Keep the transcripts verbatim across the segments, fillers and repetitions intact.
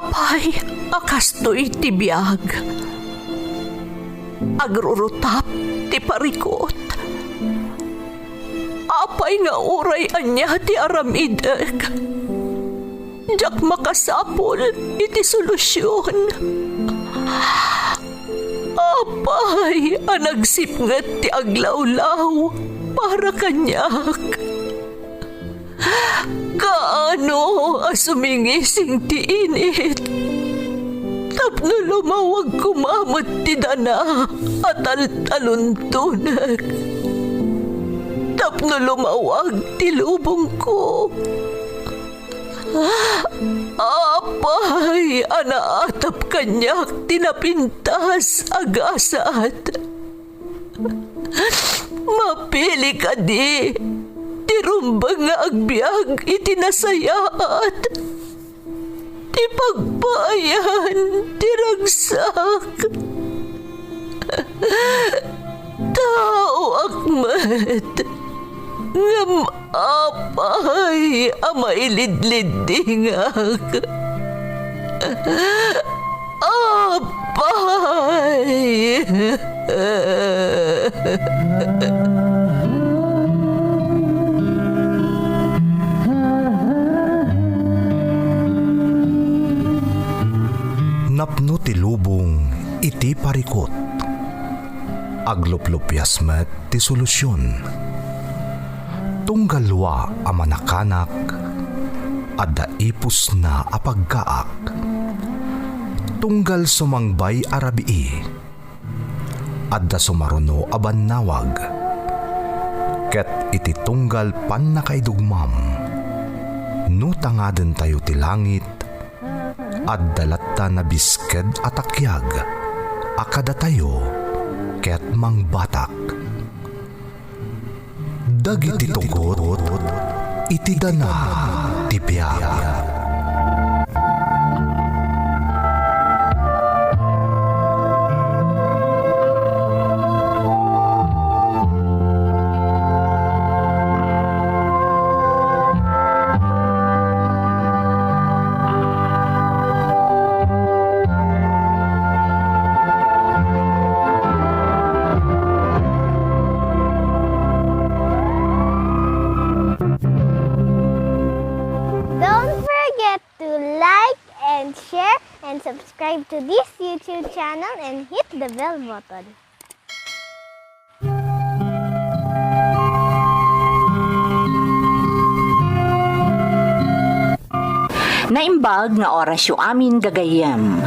Apay a kastoy ti biag? Agrurutap ti parikut. Apay nga uray ania ti aramidek, diak makasapul iti solusion. Apay a nagsipnget ti aglawlaw para kaniak? Kaano a sumingising ti init tapno lumawag koma met ti dana a taltaluntonek, tapno lumawag ti lubongko? Apay a naatap kaniak ti napintas a gasat? Mapili kadi ti rumbeng nga agbiag iti nasayaat, ti pagpaayan ti ragsak? Taoak met, ngem apay a mailidliddingak? Apay! Napno ti lubong iti parikut. Agluplupias met ti solusion. Tunggal lua a manakanak, adda ipusna a paggaak. Tunggal sumangbay a rabii, adda sumaruno a bannawag. Ket iti tunggal pannakaidugmam, no tangadentayo ti langit, adda latta nabisked a takiag a kadatayo ket mangbatak. Dagiti tugot iti dana ti biag. Don't forget to like and share and subscribe to this YouTube channel and hit the bell button. Naimbag nga orasyo amin gagayyem.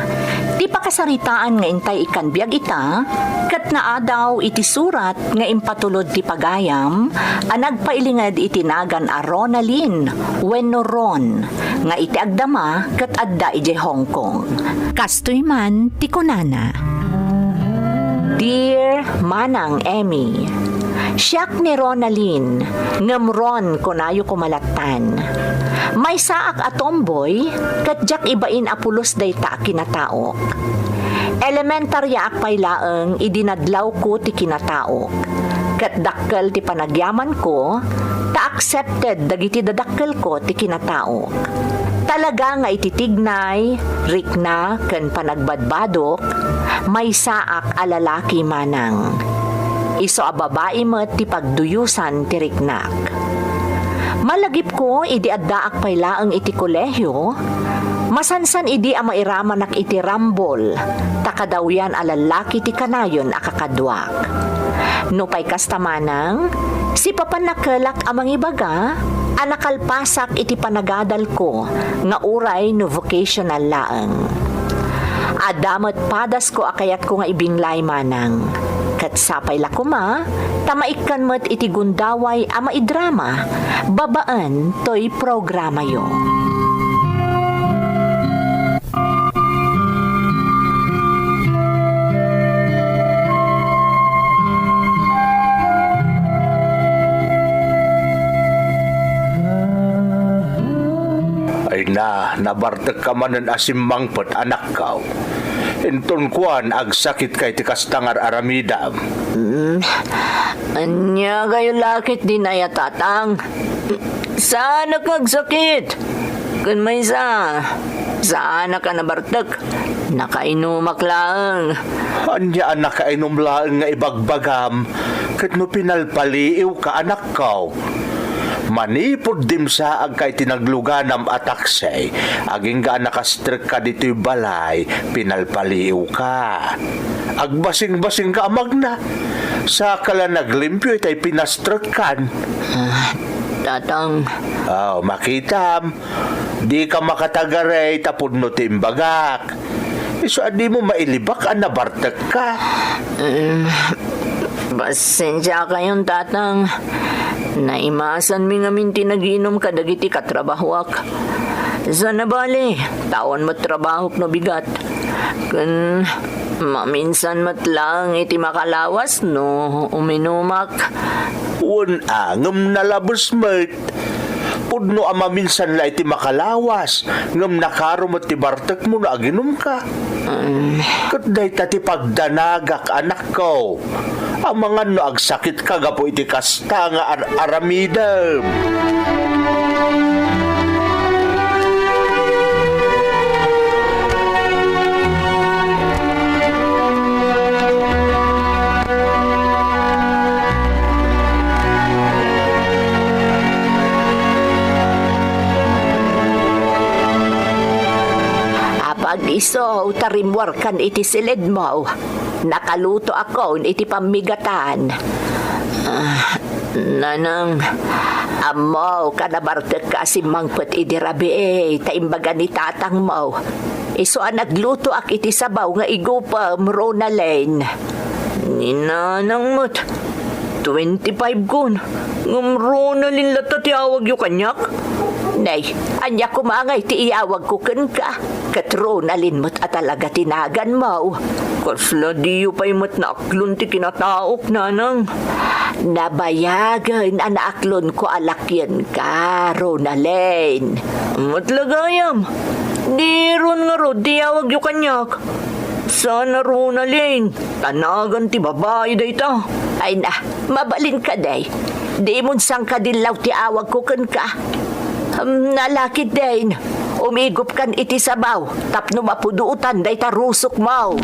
Ti pakasaritaan nga intay ikkan biag ita, ket naadaw iti surat nga impatulod ti pagayam a nagpailinged iti nagan a Ronalyn wenno Ron, nga iti agdama ket adda idiay Hong Kong. Kastoy man ti kunana, Dear Manang Emmy, siak ni Ronalyn, ngem Ron kunayo koma lattan. Maysaak a tomboy, ket diak ibain a pulos dayta a kinataok. Elementarya'ak pay laeng idi nadlawko ti kinataok, ket dakkel ti panagyamanko, ta accepted dagiti dadakkelko ti kinataok. Talaga nga iti tignay, rikna, ken panagbadbadok, maysaak a lalaki manang. Isu a babai met ti pagduyosan ti riknak. Malagipko idi addaak pay laeng iti kolehio, masansan idi a mairamanak iti rambol, ta kadawyan a lallaki ti kanayon a kakaduak. Nupay kasta manang, sipapannakelak a mangibaga a nakalpasak iti panagadalko nga uray no vocational laeng. Adda met padasko a kayatko nga ibinglay manang. Ket sapay la koma, ta maikkan met iti gundaway a maidrama babaen toy programayo. Ay na, nabartekka manen a simmangpet, anakkaw. Inton kuan, agsakitka iti kasta nga ar-aramidam. Mm, ania gayo lakit dinay a tatang? Saanak nga agsakit. Ken maysa, Saanak a nabartek. Nakainumak laeng. Ania a nakainum laeng nga ibagbagam ket no pinalpaliiwka, anakko? Manipud dimsaagka iti nagluganam a taksi, agingga a nakastrekka ditoy balay, pinalpaliiwka. Agbasingbasingka a magna. Saka la naglimpio itay pinastrekkan. Ah, Tatang. Aw, makitam. Dika makatagaray tapno ti imbagak. Isu a dimo mailibak a nabartekka. Em, pasensiakayon, Tatang. Naimasanmi ngamin ti nagiinum kadagiti katrabahoak. Saan a bale, tawan met trabahok no bigat. Ken maminsan met laeng iti makalawas no uminumak. Wen a, ngem nalabes met. Pudno a maminsan la iti makalawas, ngem nakaro met ti bartekmo no aginumka. Mm. Ket dayta ti pagdanagak, anakko. Amangan no agsakitka gapu iti kasta nga ar-, aramidem. Apag-iso, ta rimmuarkan iti siledmo. Nakalutoakon iti pammigatan. Ah, Nanang, ammok a nabartekka a simmangpet idi rabii ta imbaga ni tatangmo. Isu a naglutoak iti sabaw nga igupem, Ronalyn. Ni Nanang met, twenty-five kun. Ngem Ronalyn latta ti awagyo kaniak? Nay, ania koma ngay ti iyawagko kenka? Ket Ronalyn met a talaga ti naganmo. Kasla diyo pay met naaklon ti kinataok, Nanang? Nabayagen a naaklonko a lakienka, Ronalyn. Met la gayam, diron ngarud ti iyawagyo kaniak. Saan a Ronalyn, ta nagan ti babai dayta. Ay na, mabalin kadi. Dimon sangkadillaw ti awagko kenka. Hmm, nalakid din. Umigupkan iti sabaw tapno mapudotan dayta rusokmo.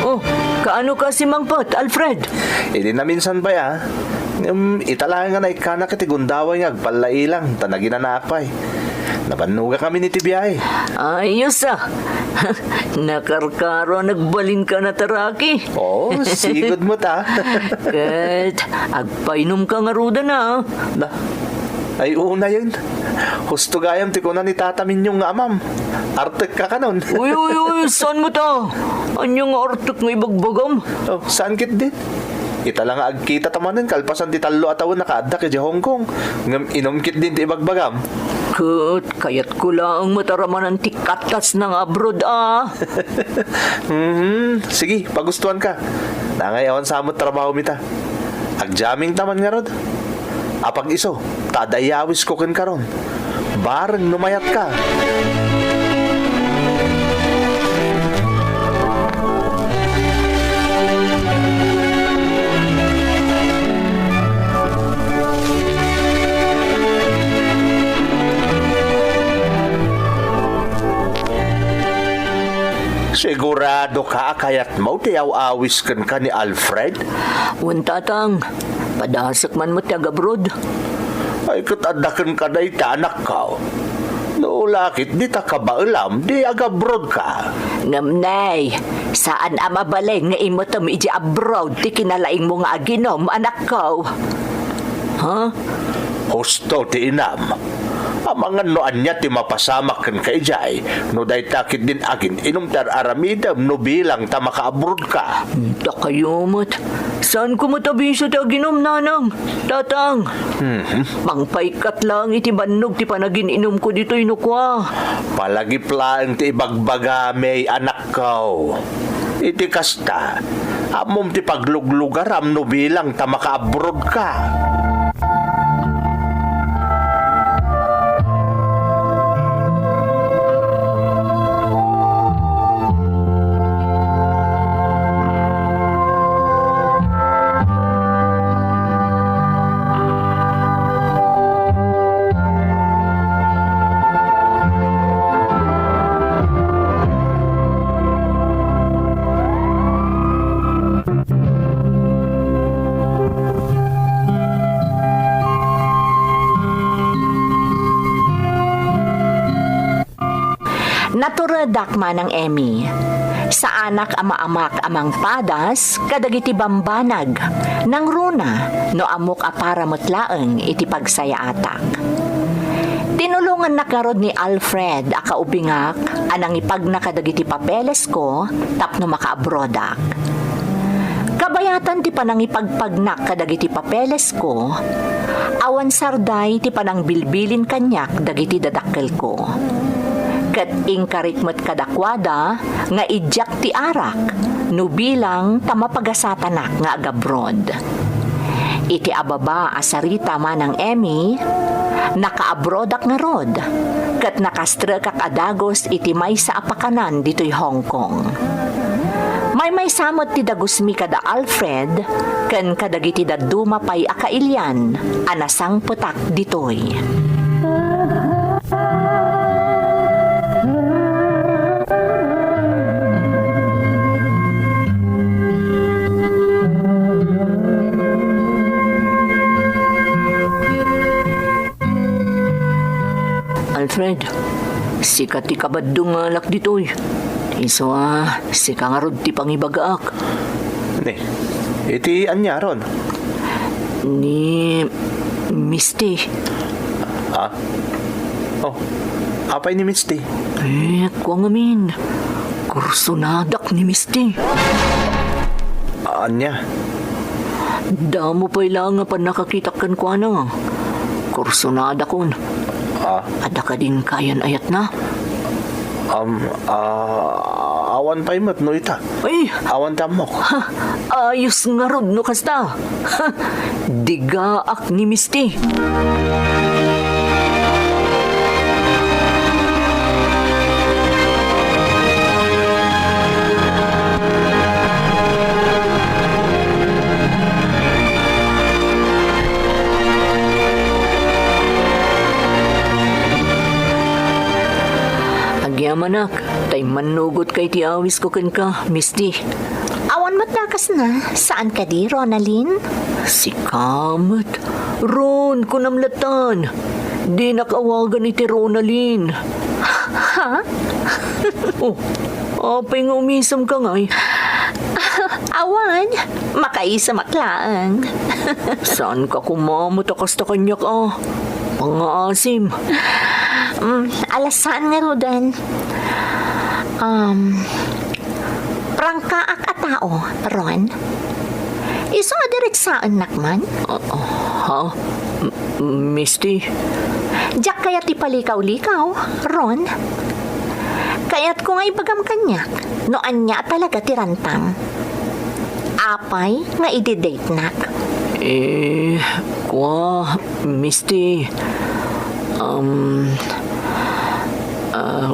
Oh, kaano ka simmangpet, Alfred? Idi naminsan pay, a. Ngem ita laeng nga naikkanak iti gundaway nga agpallailang ta naginanaak pay. Nabannogak ngamin iti biahe. Ayos, a. Nakarkaro a nagbalinka a nataraki. Oo, sigud met, a. Ket agpainumka ngaruden, a. Na, ay, unayen. Husto gayam ti kuna ni Tata Minyong nga amam. Artekka kanon. Uy, uy, uy, saan met, a? Ania nga artek nga ibagbagam? Oh, saan ketdin? Ita la nga agkitata manen kalpasan ti tallo a tawen a kaaddak idiay Hong Kong. Ngem inum ketdin ti ibagbagam. Ket kayatko laeng met a ramanan ti katasna nga abroad, a. Mhm. Sige, pagustuanka. Nangay awan sa met trabahom ita. Agjammingta man ngarud. Apag-isu, ta adda iyawisko kenka ron. Bareng no mayatka. Siguradoka a kayatmo ti aw-awis kenka ni Alfred? Wen, Tatang. Padasek man met ti agabroad. Ay, ket adda kenka dayta, anakko. No la ket dita kabaelam, di agabroadka. Ngem, nay, saan a mabalin nga imetem idiay abroad ti kinalaingmo nga aginum, anakko. Ha? Husto ti inam. Amangan no ania ti mapasamak kenka idiay, no dayta ketdin agin-inum ti ar-aramidem no bilang ta makaabroadka. Dakayo met. Saanko met a bisio ti aginum, Nanang, Tatang. Mhm. Mangpaikkat laeng iti bannog ti panagin-inumko ditoy no kua. Palagip laeng ti ibagbagami, anakko. Iti kasta, ammom ti pagluglugaram no bilang ta makaabroadka. Naturedak, Manang Emmy. Saanak a maamak a mangpadas kadagiti bambanag, nangruna no ammok a para met laeng iti pagsayaatak. Tinulongannak ngarud ni Alfred a kaubingak a nangipagna kadagiti papelesko tapno makaabroadak. Kabayatan ti panangipagpagnak kadagiti papelesko, awan sarday ti panangbilbilin kaniak dagiti dadakkelko. Ket inkarik met kadakuada nga idiak ti arak no bilang ta mapagasatanak nga agabroad. Iti ababa a sarita, Manang Emmy, nakaabroadak ngarud, ket nakastrekak a dagus iti maysa a pakanan ditoy Hong Kong. Maymaysa met ti dagusmi kada Alfred ken kadagiti dadduma pay a kailian a nasangpetak ditoy. Alfred, sika ti kabaddong nga alak ditoy. Isu a, sika ngarud ti pangibagaak. Ni, iti aniaron? Ni Misty. Ah? Oh, apay ni Misty? Eh, kua ngamin. Kursunadak ni Misty. Ania? Damo pay laeng a pannakakitak kenkuana. Kursunadakon. Ah? Adda kadin kayan-ayatna? Um, ah, awan pay met no ita. Ay! Awan ti ammok. Ha, ayos ngarud no kasta. Ha, digaak ni Misty. Agyamanak, ta immannugotka iti awisko kenka, Misty. Awan met dakesna, saan kadi, Ronaldin? Sika met. Ron, kunam latan. Dinak awagan iti Ronaldin. Ha? Oh, apay nga umisemka ngay? Awan, makaisemak laeng. Saanka koma met a kasta kaniak a pangngaasim? Mm, alas saan ngaruden. Um, prangkaak a tao, Ron. Isu a diretsaennak man. Ah, ah, ha? M-, Misty? Diak kayat ti palikaw-likaw, Ron. Kayatko nga ibagam kaniak no ania talaga ti rantang. Apay nga idi-datenak? Eh, kua, Misty, um, ah,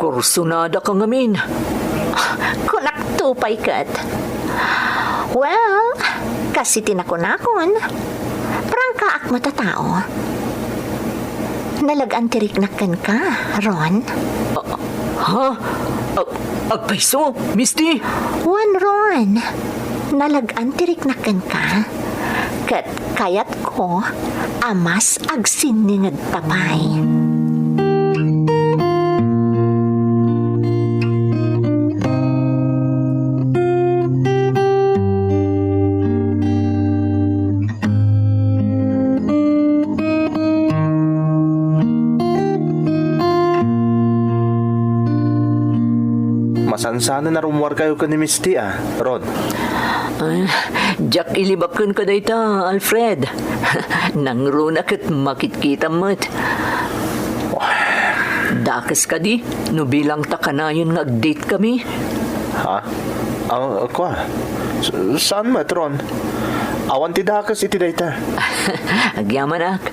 kursunadaka ngamin. Kunakto pay ket. Well, kas iti nakunakon, prangkaak met a tao. Nalag-an ti riknak kenka, Ron. Ah, ha? Ag-, agpayso, Misty? Wen, Ron. Nalag-an ti riknak kenka. Ket kayatko a mas agsinningedta pay. Masansanen a rummuarkayo ken ni Misty, a, Ron. Ah, diak ilibak kenka dayta, Alfred. Nangruna ket makitkitam met. Dakes kadi no bilang ta kanayon nga agdate kami? Ha? Ah, kua? S-, saan met, Ron? Awan ti dakes iti dayta. Agyamanak,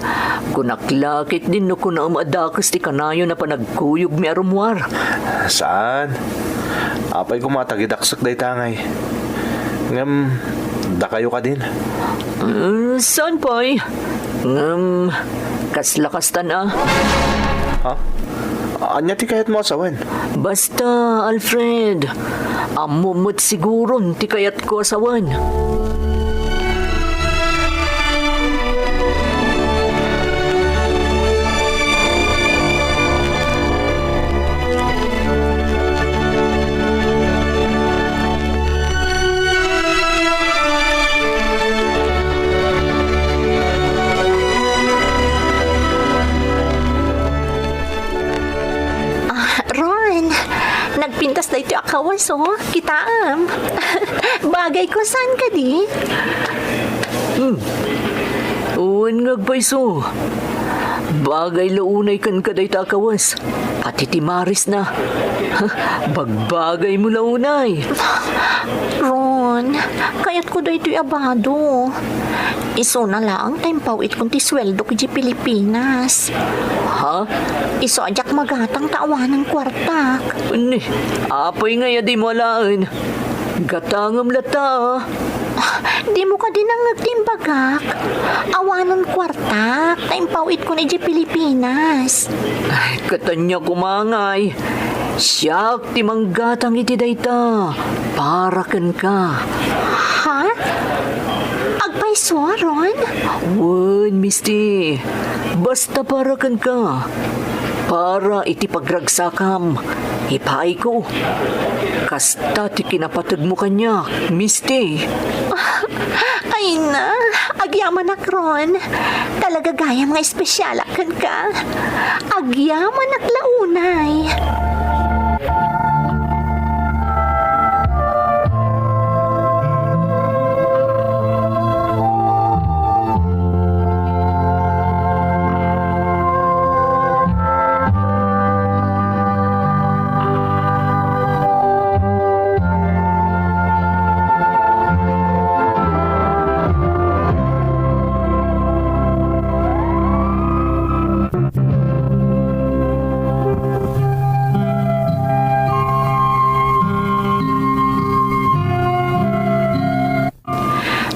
kunak la ketdin no kunaem a dakes ti kanayon a panagkuyogmi a rummuar. Saan? Apay koma ta gidaksek dayta ngay. Ngem, dakayo kadin? Mm, saan pay? Ngem, kasla kastan a. Ha? Ania ti kayatmo a sawen? Basta, Alfred, ammom met siguron ti kayatko a sawen. Awaso, kitaem. Bagay ko, saan kadi? Hmm. Wen nga agpayso. Bagay la unay kenka dayta a kawes. Pati ti marisna. Bagbagay mo la unay. Ron, kayatko daytoy a bado. Isuna laeng ta impaw-itkon ti sueldok idiay Pilipinas. Ha? Isu a diak magatang ta awanen kuartak. Ni, apay ngay a dimo alaen? Gatangem latta, a. Dimo kadi nangngeg ti imbagak? Awanen kuartak ta impaw-itkon idiay Pilipinas. Ay, ket ania koma ngay. Siak ti manggatang iti dayta para kenka. Ha? Agpayso, Ron? Wen, Misty. Basta para kenka. Para iti pagragsakam. Ipaayko. Kasta ti kinapategmo kaniak, Misty. Ay na, agyamanak, Ron. Talaga gayam nga espesialak kenka. Agyamanak la unay.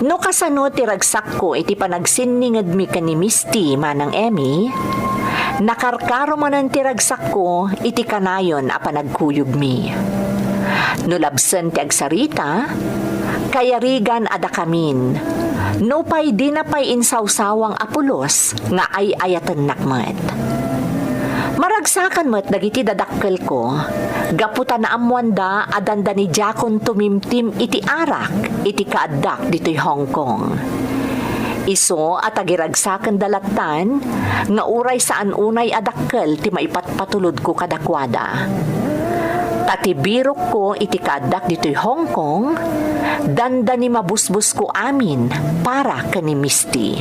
No kasano ti ragsakko iti panagsinningedmi ken ni Misty, Manang Emmy, nakarkaro manen ti ragsakko iti kanayon a panagkuyogmi. No labsen ti agsarita, kayarigan a dakamin, nupay dina pay insawsawang a pulos nga ay-ayatennak met. Maragsakan met dagiti dadakkelko, gapu ta naammoanda a dandanidiakon tumimtim iti arak iti kaaddak ditoy Hong Kong. Isu a tagiragsakenda lattan nga uray saan unay a dakkel ti maipatpatulodko kadakuada. Ta ti birokko iti kaaddak ditoy Hong Kong, dandani mabusbosko amin para ken ni Misty.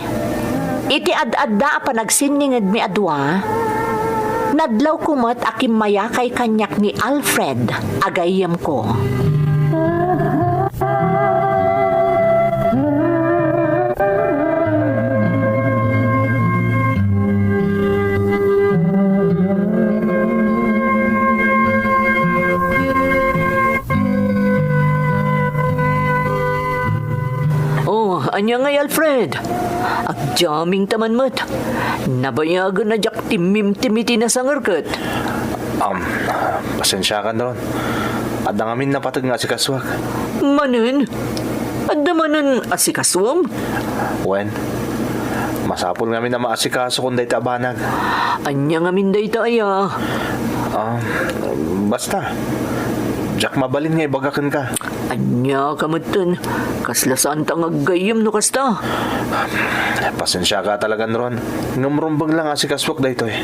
Iti ad-adda a panagsinningedmi a dua, nadlawko met a kimmayakay kaniak ni Alfred a gayyemko. Oh, ania ngay, Alfred? Agjamming ta man met. Nabayagen a diak timmimtim iti nasangerket. Um, pasensiakan, Ron. Adda ngamin napateg nga asikasuak. Manen? Adda manen asikasuem? Wen, masapul ngamin a maasikaso kon dayta a banag. Ania ngamin dayta aya? Ah, basta. Diak mabalin nga ibaga kenka. Ania ka metten? Kasla saanta nga aggayyem no kasta? Pasensiaka talagan, Ron. Ngem rumbeng lang nga asikasuak daytoy.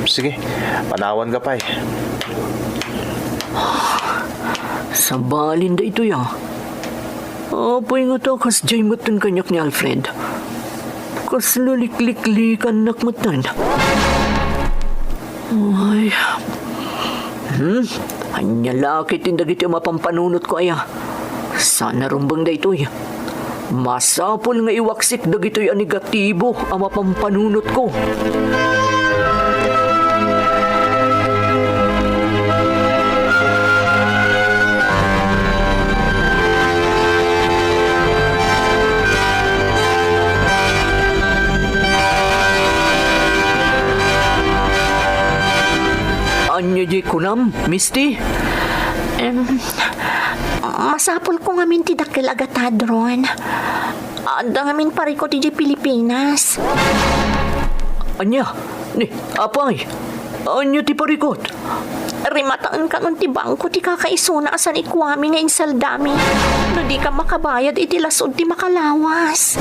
Sige, panawanka pay. Sabalin daytoy, a. Apay ngata kasdiay metten kaniak ni Alfred? Kasla likliklikannak metten. Ay. Hmm? Ania la ketdin dagitoy a mapampanunotko aya? Saan a rumbeng daytoy. Masapul nga iwaksik dagitoy a negatibo a mapampanunotko. Ania diay kunam, Misty? Em, masapulko ngamin ti dakkel a gatad, Ron. Adda ngamin parikut idiay Pilipinas. Ania? Ni, apay? Ania ti parikut? Rimataen kanon ti bangko ti kakaisuna a sanikuami nga insaldami no dika makabayad iti las-ud ti makalawas.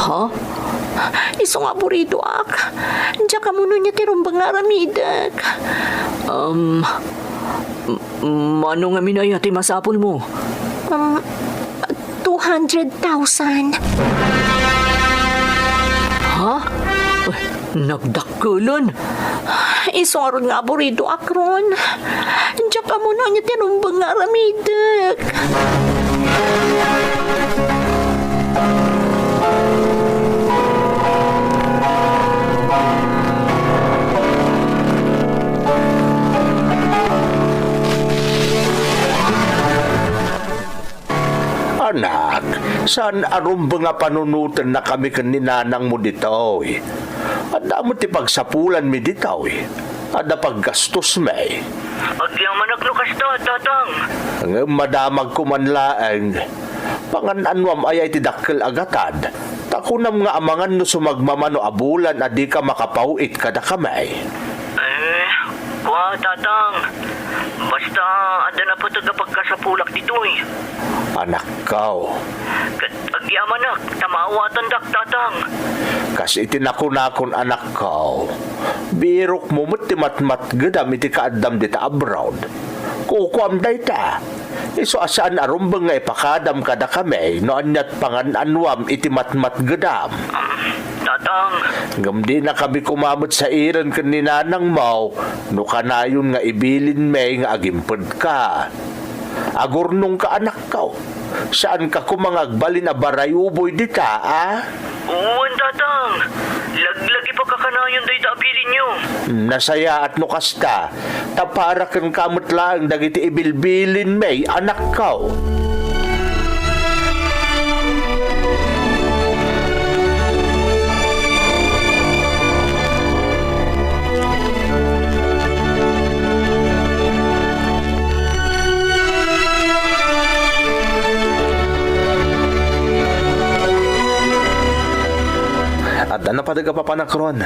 Ha? Isu nga aburidoak. Diak ammo no ania ti rumbeng nga aramidek. Um, Mano ngamin aya ti masapulmo? Um, two hundred thousand. Ha? Ay, nagdakkelan. Isu ngarud nga aburidoak, Ron. Diak ammo no ania ti rumbeng nga aramidek. Anak, saan a rumbeng a panunotennakami ken ni nanangmo ditoy? Adda met ti pagsapulanmi ditoy. Adda paggastosmi. Agyamanak no kasta, Tatang. Ngem madamagko man laeng. Pangan-anuam aya iti dakkel a gatad, ta kunam nga amangan no sumagmamano a bulan a dika makapaw-it kadakami. Eh, kua, Tatang. Basta, adda napateg a pagkasapulak ditoy. Anakko. Ket agyamanak, ta maawatandak, Tatang. Kas iti nakunakon, anakko, birokmo met ti matmatgedam iti kaaddam dita abroad. Kukuam dayta. Isu a saan a rumbeng nga ipakadam kadakami no aniat pangan-anuam iti matmatgedam. Tatang. Ngem dinakami koma met sairen ken ni nanangmo no kanayon nga ibilinmi nga agimpedka. Agurnongka, anakko. Saanka koma nga agbalin a barayuboy dita, a? Wen, Tatang. Laglagi pa kakanayon dayta a bilinyo. Nasayaat no kasta. Ta para kenka met laeng dagiti ibilbilinmi, anakko. Adda napateg a papanak, Ron.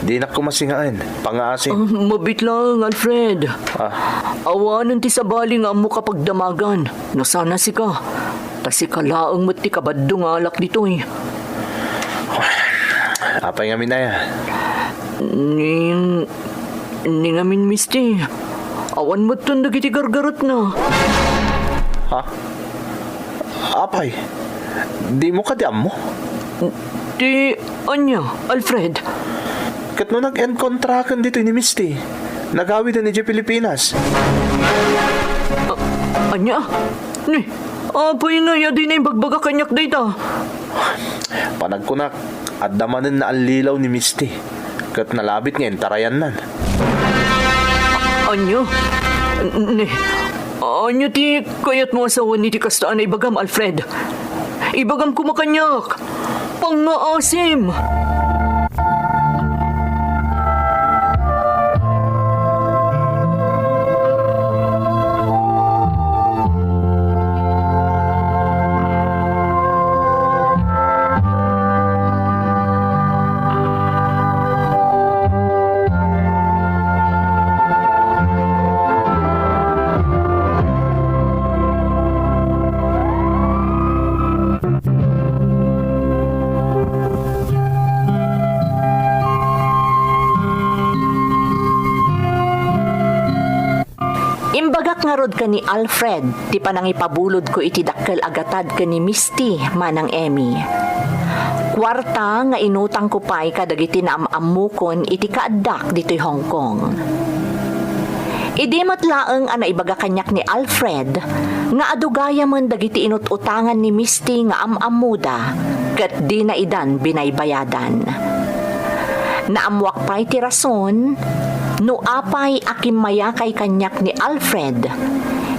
Dinak koma singaen. Pangngaasim. Ah, mabiit laeng, Alfred. Ah. Awanen ti sabali nga ammok a pagdamagan. No saan a sika. Ta sika laeng met ti kabaddo nga alak ditoy. Apay ngamin aya? Ni, ni ngamin, Misty. Awan metten dagiti gargaretna. Ha? Apay, dimo kadi ammo? Ti ania, Alfred? Ket no nag-enkontraken ditoy ni Misty, nagawiden idiay Pilipinas. A-, ania? Ni, apay ngay a dina imbagbaga kaniak dayta? Panagkunak, adda manen naallilaw ni Misty, ket nalabit nga intarayannan. Ania? Ni, ania ti kayatmo a sawen iti kasta a naibagam, Alfred? Ibagam koma kaniak. Pangngaasim. Imbagak ngarud ken ni Alfred ti panangipabulodko iti dakkel a gatad ken ni Misty, Manang Emmy. Kuarta nga inutangko pay kadagiti naam-ammokon iti kaaddak ditoy Hong Kong. Idi met laeng a naibaga kaniak ni Alfred nga adu gayamen dagiti inut-utangan ni Misty nga am-ammoda ket dina idan binaybayadan. Naammoak pay ti rason no apay a kimmayakay kaniak ni Alfred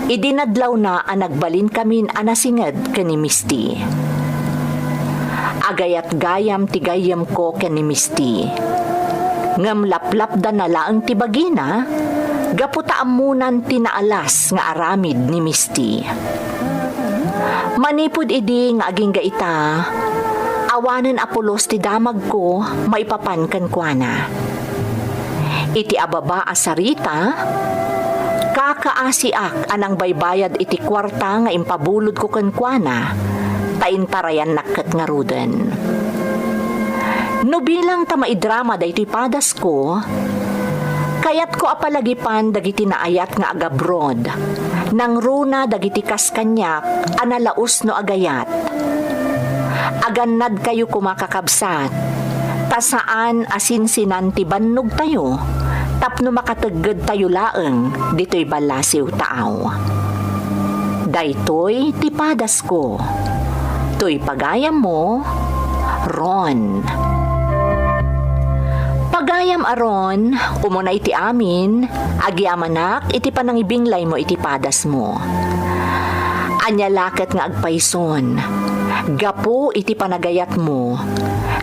idi nadlawna a nagbalinkamin a nasinged ken ni Misty. Agayat gayam ti gayyemko ken ni Misty. Ngem laplapdana laeng ti bagina gapu ta ammonan ti naalas nga aramid ni Misty. Manipud idi nga agingga ita, awanen a pulos ti damagko maipapan kenkuana. Iti ababa a sarita, kakaasiak a nangbaybayad iti kuarta nga impabulodko kenkuana, ta intarayannak ket ngaruden. No bilang ta maidrama daytoy padasko, Kayatko a palagipan dagiti naayat nga agabroad. Nangruna dagiti kas kaniak a nalaus no agayat. Agannadkayo koma, kakabsat, ta saan a sinsinan ti bannogtayo tapno makateggedtayo laeng ditoy ballasiw taaw. Daytoy ti padasko. Toy pagayammo, Ron. Pagayam a Ron, umuna iti amin, agyamanak iti panangibinglaymo iti padasmo. Ania la ket nga agpayson, gapu iti panagayatmo,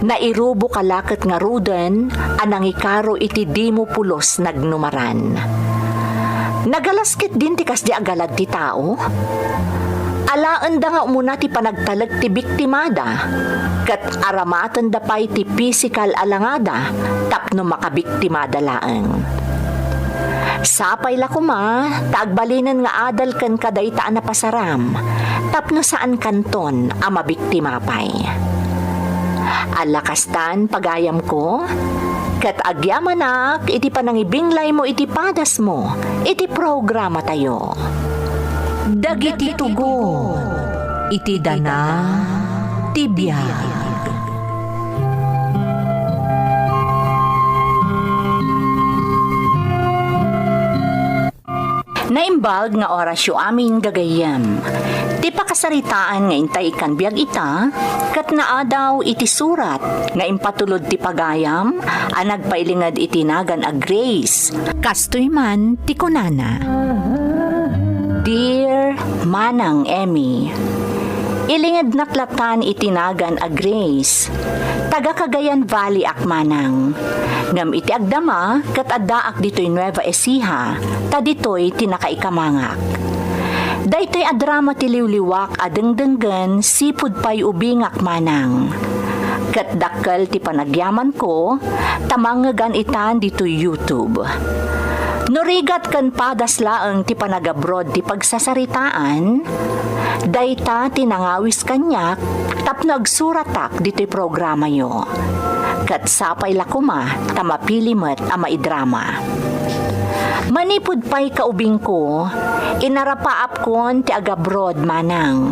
nairuboka la ket ngaruden a nangikaro iti dimo pulos nagnumaran. Nagalas ketdin ti kasdi a galad ti tao? Alaenda nga umuna ti panagtalek ti biktimada, ket aramatenda pay ti pisikal a langada tapno makabiktimada laeng. Sapay la koma ta agbalinen nga adal kenka dayta a napasaram, tapno saankanton a mabiktima pay. Alla kastan, pagayamko, ket agyamanak iti panangibinglaymo iti padasmo iti programatayo. Dagiti tugon iti dana ti biag. Naimbag nga orasyo amin, gagayyem. Ti pakasaritaan nga intay ikkan biag ita, ket naadaw iti surat nga impatulod ti pagayam a nagpailinged iti nagan a Grace. Kastoy man ti kunana, Dear Manang Emmy, ilingednak latan iti nagan a Grace. Taga Cagayan Valley ak, manang. Ngem iti agdama, ket addaak ditoy Nueva Ecija, ta ditoy ti nakaikamangak. Daytoy a drama ti liwliwak a dengdenggen sipud pay ubingak, manang. Ket dakkel ti panagyamanko, ta mangngegan itan ditoy YouTube. No rigat ken padas laeng ti panagabroad ti pagsasaritaan, dayta ti nangawis kaniak tapno agsuratak ditoy programayo. Ket sapay la koma ta mapili met a maidrama. Manipud pay kaubingko, inarapaapkon ti agabroad, manang,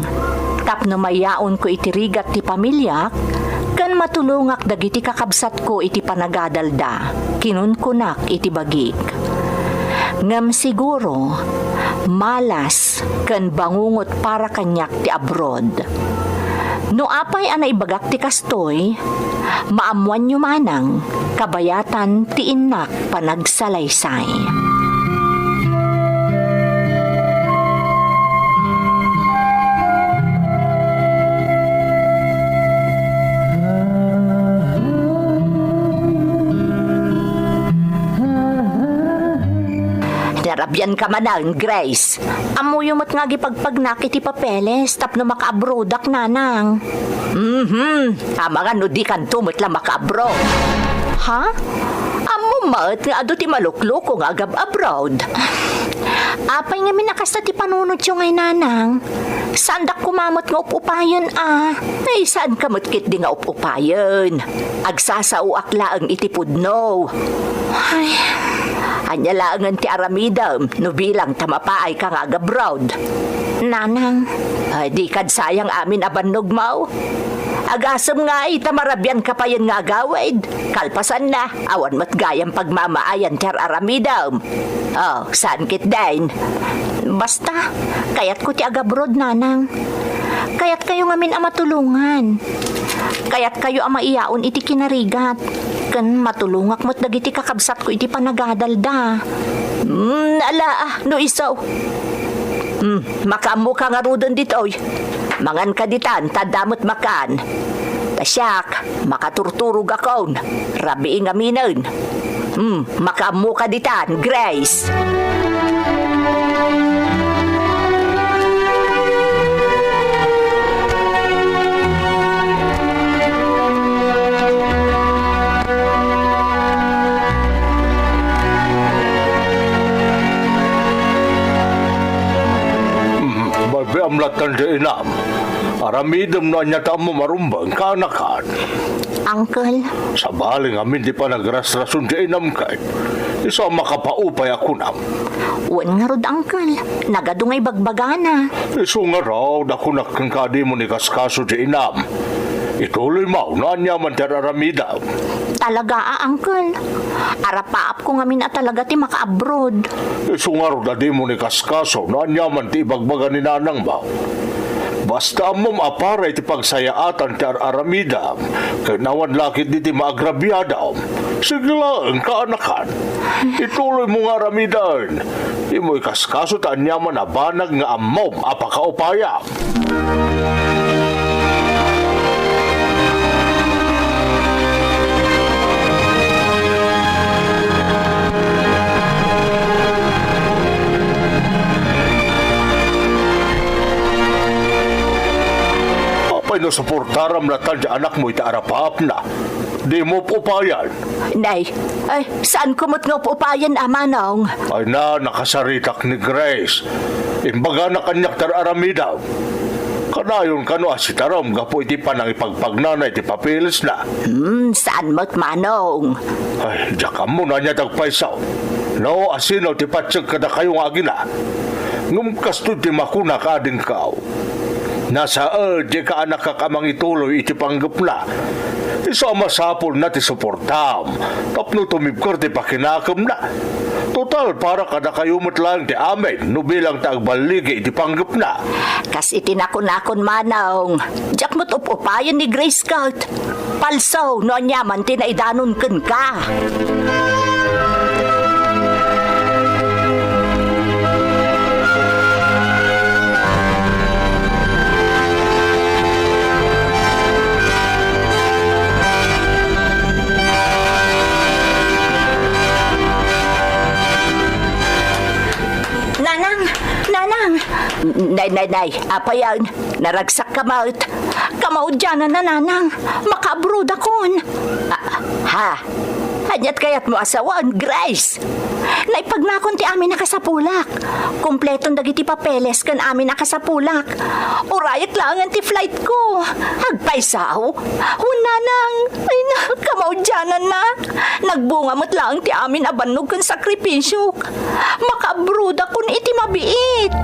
tapno mayaonko iti rigat ti pamiliak ken matulongak dagiti kakabsatko iti panagadalda, kinunkunak iti bagik. Ngem siguro, malas ken bangungot para kaniak ti abroad. No apay a naibagak ti kastoy, maammoanyo manang, kabayatan ti innak panagsalaysay. Narabian ka manen, Grace. Ammoyo met nga agipagpagnak iti papeles tapno makaabroadak, nanang. Mhm. Amangan no dikanto met la makaabroad. Ha? Ammom met nga adu ti malukloko nga agab-abroad. Apay ngamin a kasta ti panunotyo ngay, nanang? Saandak koma met nga up-upayen a. Ay, saanka met ketdi nga up-upayen. Agsasaoak laeng iti pudno. Ay. Ania laengen ti aramidem no bilang ta mapaayka nga agabroad? Nanang. Ay, di kad sayang amin a bannogmo? Agasem ngay ta marabian ka payen nga agawid. Kalpasanna, awan met gayam pagmamaayan ti ar-aramidem. Oh, saan ketdin? Basta, kayatko ti agabroad, nanang. Kayatkayo ngamin a matulongan. Kayatkayo a maiyaon iti kinarigat. Ken matulongak met dagiti kakabsatko iti panagadalda. Hmm, ala, ah, no isu. Hmm, makaammoka ngaruden ditoy. Manganka ditan, ta adda met makan. Ta siak, makaturturogakon. Rabii ngaminen. Hmm, makaammoka ditan, Grace. Hmm, balbiam latta di inam. Aramidem no ania ti ammom a rumbeng, kaanakan. Uncle. Sabali ngamin ti panagrasrason ti inam ket isu a makapaupay a kunam. Wen ngarud, Uncle. Nagadu nga ibagbagana. Isu ngarud a kunak kenka a dimon ikaskaso ti inam. Ituloymo no aniaman ti ar-aramidem. Talaga a, Uncle. Arapaapko ngamin a talaga ti maka-abroad. Isu ngarud a dimon ikaskaso no aniaman ti ibagbaga ni nanangmo. Basta ammom a para iti pagsayaatan ti ar-aramidem, ken awan la ketdi ti maagrabiadem. Sige laeng, kaanakan. Ituloymo nga aramiden. Dimo ikaskaso ti aniaman a banag nga ammom a pakaupayam. Apay no suportaram latta ti anakmo iti arapaapna? Dimo up-upayan. Nay, ay, saanko met nga up-upayan, a manong? Ay na, nakasaritak ni Grace. Imbagana kaniak ti ar-aramidem. Kanayon kano a sitaram gapu iti panangipagpagnana iti papeles na. Hmm, saan met, manong? Ay, diak ammo no ania ti agpayso. No, asino ti patsek kadakayo nga agina? Ngem kastoy ti makuna kadinkaw. Nasaed ti kaanakak a mangituloy iti panggepna. Isu a masapulna ti suportam tapno tumibker ti pakinakemna. Total, para kadakayo met laeng ti amin no bilang ti agballigi iti panggepna. Kas iti nakunakon, manong, diak met up-upayen ni Grace ket. Palso no aniaman ti naidanon kenka. Nanang! Nanang! Nay, nay, nay, apayen? Naragsak ka met. Kamaudiananna, nanang. Makaabrodakon. Ah, ha? Aniat kayatmo a sawen, Grace? Naipagnakon ti amin a kasapulak. Kompleton dagiti papeles ken amin a kasapulak. Urayek laengen ti flightko. Agpayso? Wen, nanang. Ay na, kamaudiananna. Nagbunga met laeng ti amin a bannog ken sakripisio. Makaabrodakon iti mabiit.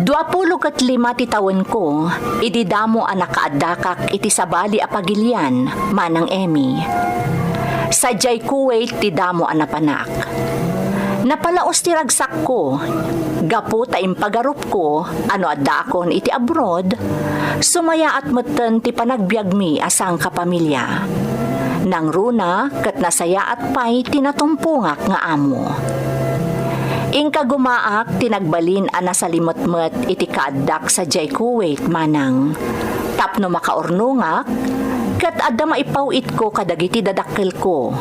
Duapulo ket lima ti tawenko idi damo a nakaaddakak iti sabali a pagilian, Manang Emmy. Sadiay Kuwait ti damo a napanak. Napalaos ti ragsakko gapu ta impagarupko a no addaakon iti abroad, sumayaat metten ti panagbiagmi a sangkapamilya. Nangruna ket nasayaat pay ti natumpongak nga amo. Inkagumaak ti nagbalin a nasalimetmet iti kaaddak sadiay Kuwait, manang. Tapno makaurnongak, ket adda maipaw-itko kadagiti dadakkelko.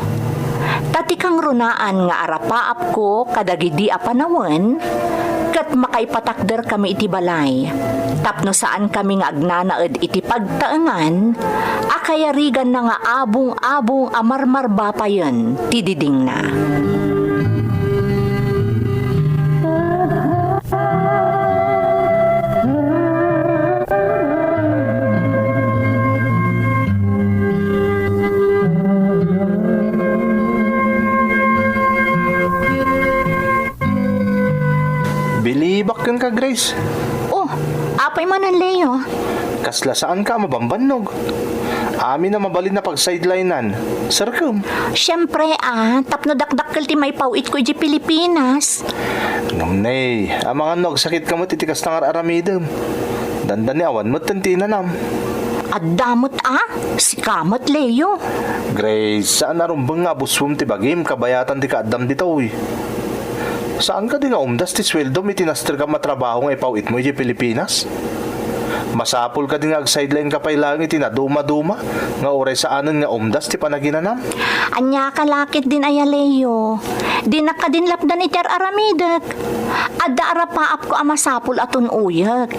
Ta ti kangrunaan nga arapaapko kadagidi a panawen, ket makaipatakderkami iti balay, tapno saankami nga agnanaed iti pagtaengan a kayariganna nga abong-abong a marmarba payen ti didingna. Bilibak kenka, Grace. Oh, apay manen, Leo? Kasla saanka a mabambannog. Amin a mabalin a pagsidelinan. Serkem. Siempre, ah, tapno dakdakkel ti maipaw-itko idiay Pilipinas. Ngem ne, amangan no agsakitka met iti kasta nga ar-aramidem. Dandani awan met ti inanam. Adda met, ah? Sika met, Leo. Grace, saan a rumbeng nga abusbem ti bagim kabayatan ti kaaddam ditoy. Saan kadi nga umdas ti sueldom iti nasterkam a trabaho nga ipaw-itmo idiay Pilipinas? Masapul kadi nga ag-sideline ka pay laeng iti nadumaduma nga uray saanen nga umdas ti panaginanam? Ania ka la ketdin aya, Leo? Dinak kadin lapdan iti ar-aramidek. Adda arapaapko a masapul a tun-oyek.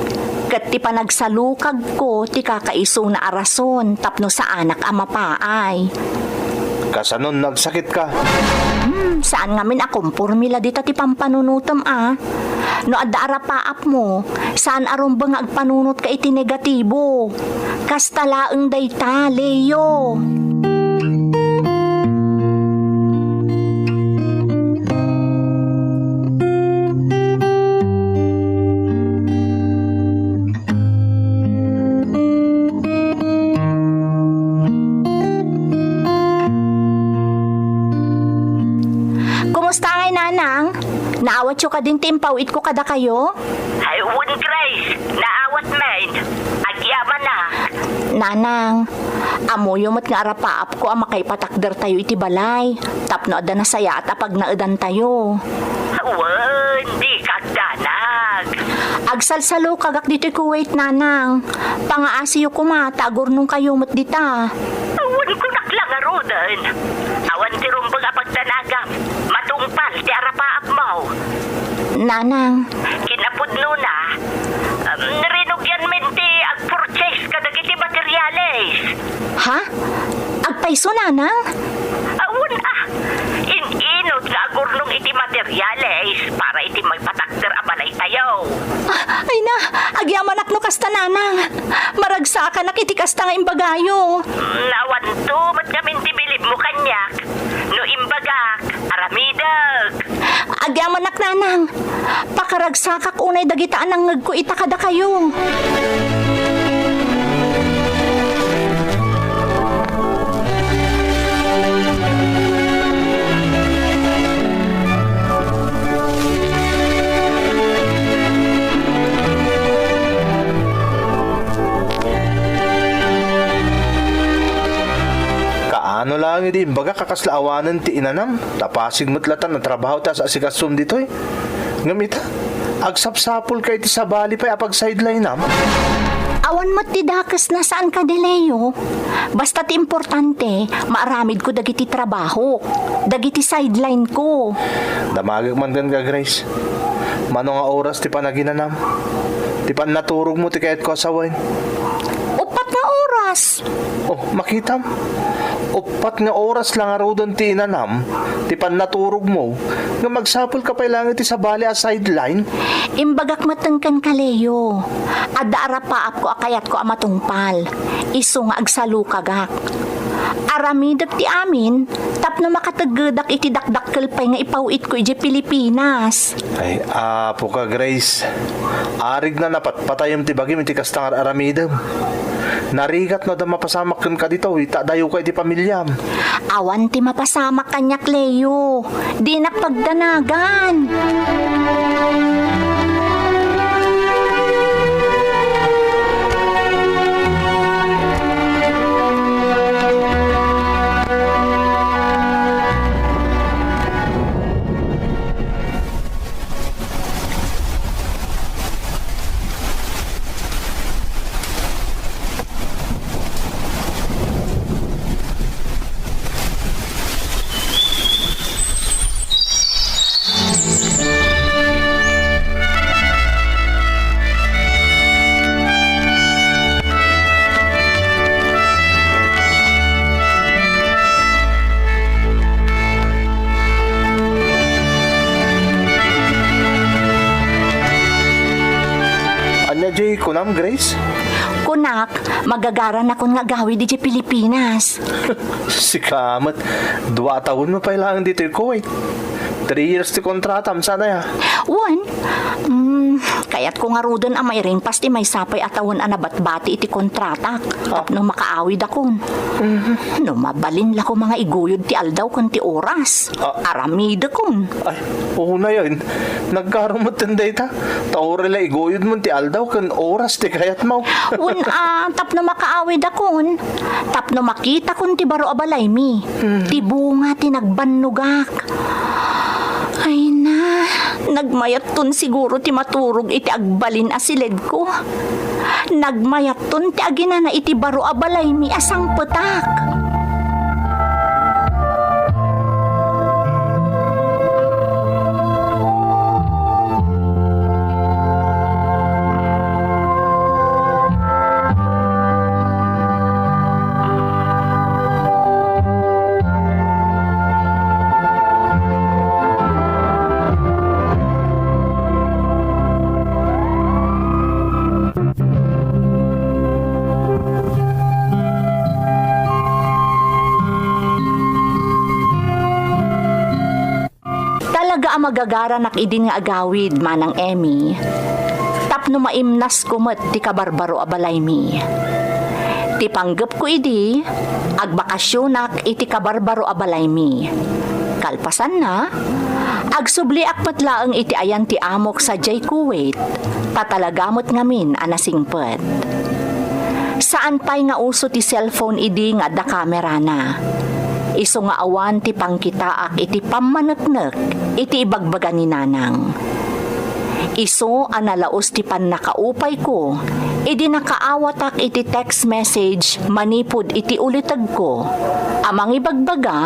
Ket ti panagsalukagko ti kakaisuna a rason tapno saanak a mapaay. Kasanon nagsakitka? Hmm, saan ngamin a komporme la dita ti pampanunotem a. No adda arapaapmo, saan a rumbeng nga agpanunotka iti negatibo. Kasta laeng dayta, Leo. Kumusta ngay, Nanang? Naawatyo kadin ti impaw-itko kadakayo? Ay, wen, Grace, naawat men. Agyamanak. Nanang, ammoyo met nga arapaapko a makaipatakdertayo iti balay tapno adda nasayaat a pagnaedantayo. Wen, dika agdanag. Agsalsalukagak ditoy Kuwait, Nanang. Pangaasiyo koma ta agurnongkayo met dita. Wen, kunak la ngaruden. Awan ti rumbeng a pagdanagam. Matungpal ti arapaapmo. Nanang. Kinapudnona, um, rinugian men ti agpurchase kadagiti materials. Ha? Agpayso, Nanang? Awan a. In-inut nga agurnong iti materials para iti maipatakder a balaytayo. Ah, ay na, agyamanak no kasta, Nanang. Maragsakanak iti kasta nga imbagayo. Mm, awanto met ngamin ti bilibmo kaniak. No imbagak, aramidek. Agyamanak, Nanang. Pakaragsakak unay dagita a nangngegko ita kadakayo. Kaano laeng idi imbagak a kasla awanen ti inanam? Ta pasig met latta a trabaho ti as-asikasom ditoy. Ngem ita, agsapsapulka iti sabali pay a pag-sidelinam? Awan met ti dakesna, saan kadi, Leo? Basta ti importante, maaramidko dagiti trabahok, dagiti sidelineko. Damagek man kenka, Grace. Mano nga oras ti panaginanam? Ti pannaturogmo ti kayatko a sawen? Uppat nga oras. Oh, makitam. Uppat nga oras la ngaruden ti inanam ti pannaturogmo, ngem agsapulka pay laeng iti sabali a sideline? Imbagak metten kenka, Leo. Adda arapaapko a kayatko a matungpal. Isu nga agsalukagak. Aramidek ti amin tapno makateggedak iti dakdakkel pay nga ipaw-itko idiay Pilipinas. Ay, apoka, Grace. Arigna napatpatayem ti bagim iti kasta nga ar-aramidem. Narigat no adda mapasamak kenka ditoy, ta adayoka iti pamiliam. Awan ti mapasamak kaniak, Leo. Dinak pagdanagan. Ania diay kunam, Grace? Kunak, magagaranakon nga agawid idiay Pilipinas. Sika met, dua a tawenmo pay laeng ditoy Kuwait. Three years ti kontratam, saan aya? Wen, mm, kayatko ngaruden a mairingpas ti maysa pay a tawen a nabatbati iti kontratak. Ah. Tapno makaawidakon. Mhm. No mabalin la koma nga iguyod ti aldaw ken ti oras. Ah. Aramidekon. Ay, unayen. Naggaru metten dayta. Ta uray la iguyodmon ti aldaw ken oras ti kayatmo. Wen a, tapno makaawidakon. Tapno makitakon ti baro a balaymi. Hmm. Ti bunga ti nagbannogak. Ay na, Nagmayatton siguro ti maturog iti agbalin a siledko. Nagmayatton ti aginana iti baro a balaymi a sangpetak. Talaga a magagaranak idin nga agawid, Manang Emmy, tapno maimnasko met ti kabarbaro a balaymi. Ti panggepko idi, agbakasionak iti kabarbaro a balaymi. Kalpasanna, agsubliak met laeng iti ayan ti amok sadiay Kuwait, ta talaga met ngamin a nasingpet. Saan pay nga uso ti cellphone idi nga adda kamerana. Isu nga awan ti pangkitaak iti pammaneknek iti ibagbaga ni Nanang. Isu a nalaus ti pannakaupayko idi nakaawatak iti text message manipud iti ulitegko a mangibagbaga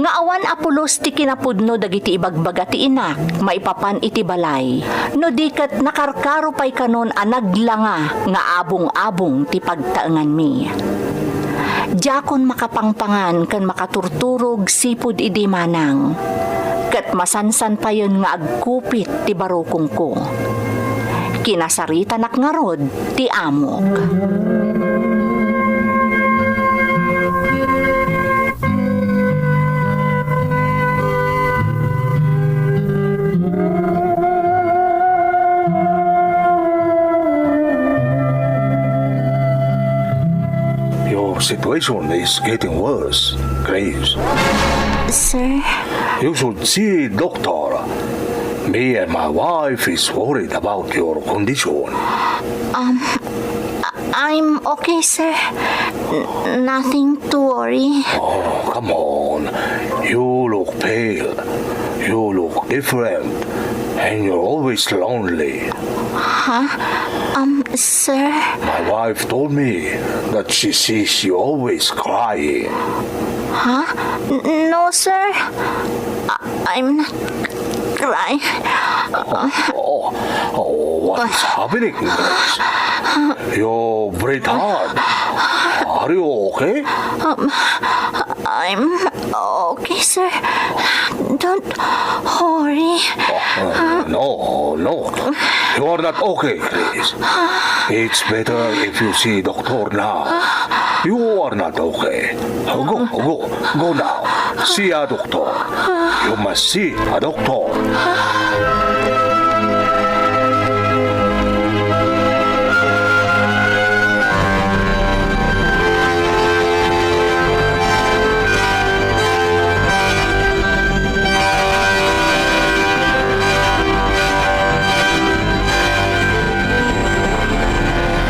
nga awan a pulos ti kinapudno dagiti ibagbaga ti inak maipapan iti balay, no di ket nakarkaro pay kanon a naglanga nga abong-abong ti pagtaenganmi. Diakon makapangpangan ken makaturturog sipud idi, Manang, ket masansan payen nga agkupit ti barukongko. Kinasaritanak ngarud ti amok. Your situation is getting worse, Grace. Sir? You should see doctor. Me and my wife is worried about your condition. Um, I- I'm okay, sir. N- nothing to worry. Oh, come on. You look pale. You look different. And you're always lonely. Huh? Um, sir? My wife told me that she sees you always crying. Huh? N- no, sir. I- I'm not crying. Oh, oh, oh, what is happening, Grace? You breathe hard. Are you okay? Um, I'm okay, sir. Don't worry. Oh, no, no. You are not okay, Grace. It's better if you see doctor now. You are not okay. Go, go, go now. See a doctor. You must see a doctor.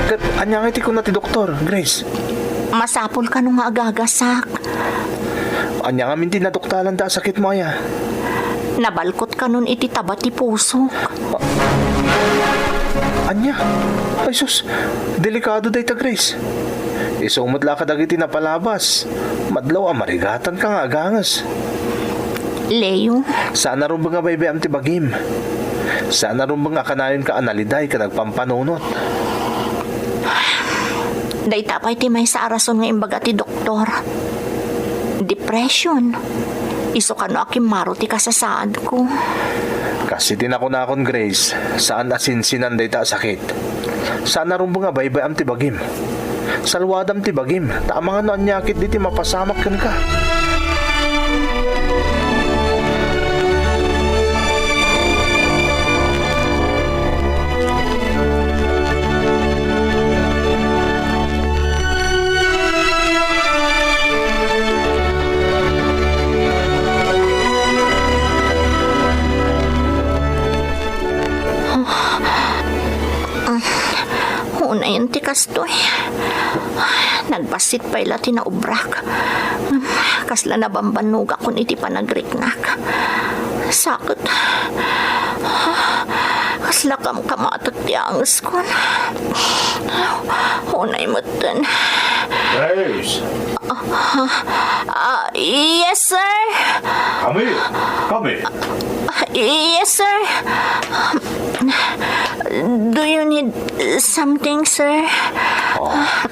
Ket ania nga iti kuna ti doktor, Grace? Masapul kano nga agagasak. Ania ngamin ti naduktalanda a sakitmo aya? Nabalkot kanon iti taba ti pusok. Ania? Ay sus, delikado dayta, Grace. Isu met la kadagiti napalabas. Madlaw a marigatanka nga aganges. Leo. Saan a rumbeng a baybay-am ti bagim. Saan a rumbeng a kanayonka a naliday ken agpampanunot. Dayta pay ti maysa a rason nga imbaga ti doktor. Depression. Isu kano a kimmaro ti kasasaadko. Kas iti nakunakon, Grace, saan a sinsinan dayta a sakit. Saan a rumbeng a baybay-am ti bagim. Salwadam ti bagim, ta amangan no ania ketdi ti mapasamak kenka. Unayen ti kastoy. Nagbassit pay la ti naubrak. Kasla nabambannogakon iti panagriknak. Saket, Kasla kamkamatek ti angesko. Unay metten. Grace! Ah, yes, sir. Come here. Come here. Ah, yes, sir. Do you need something, sir? Ah,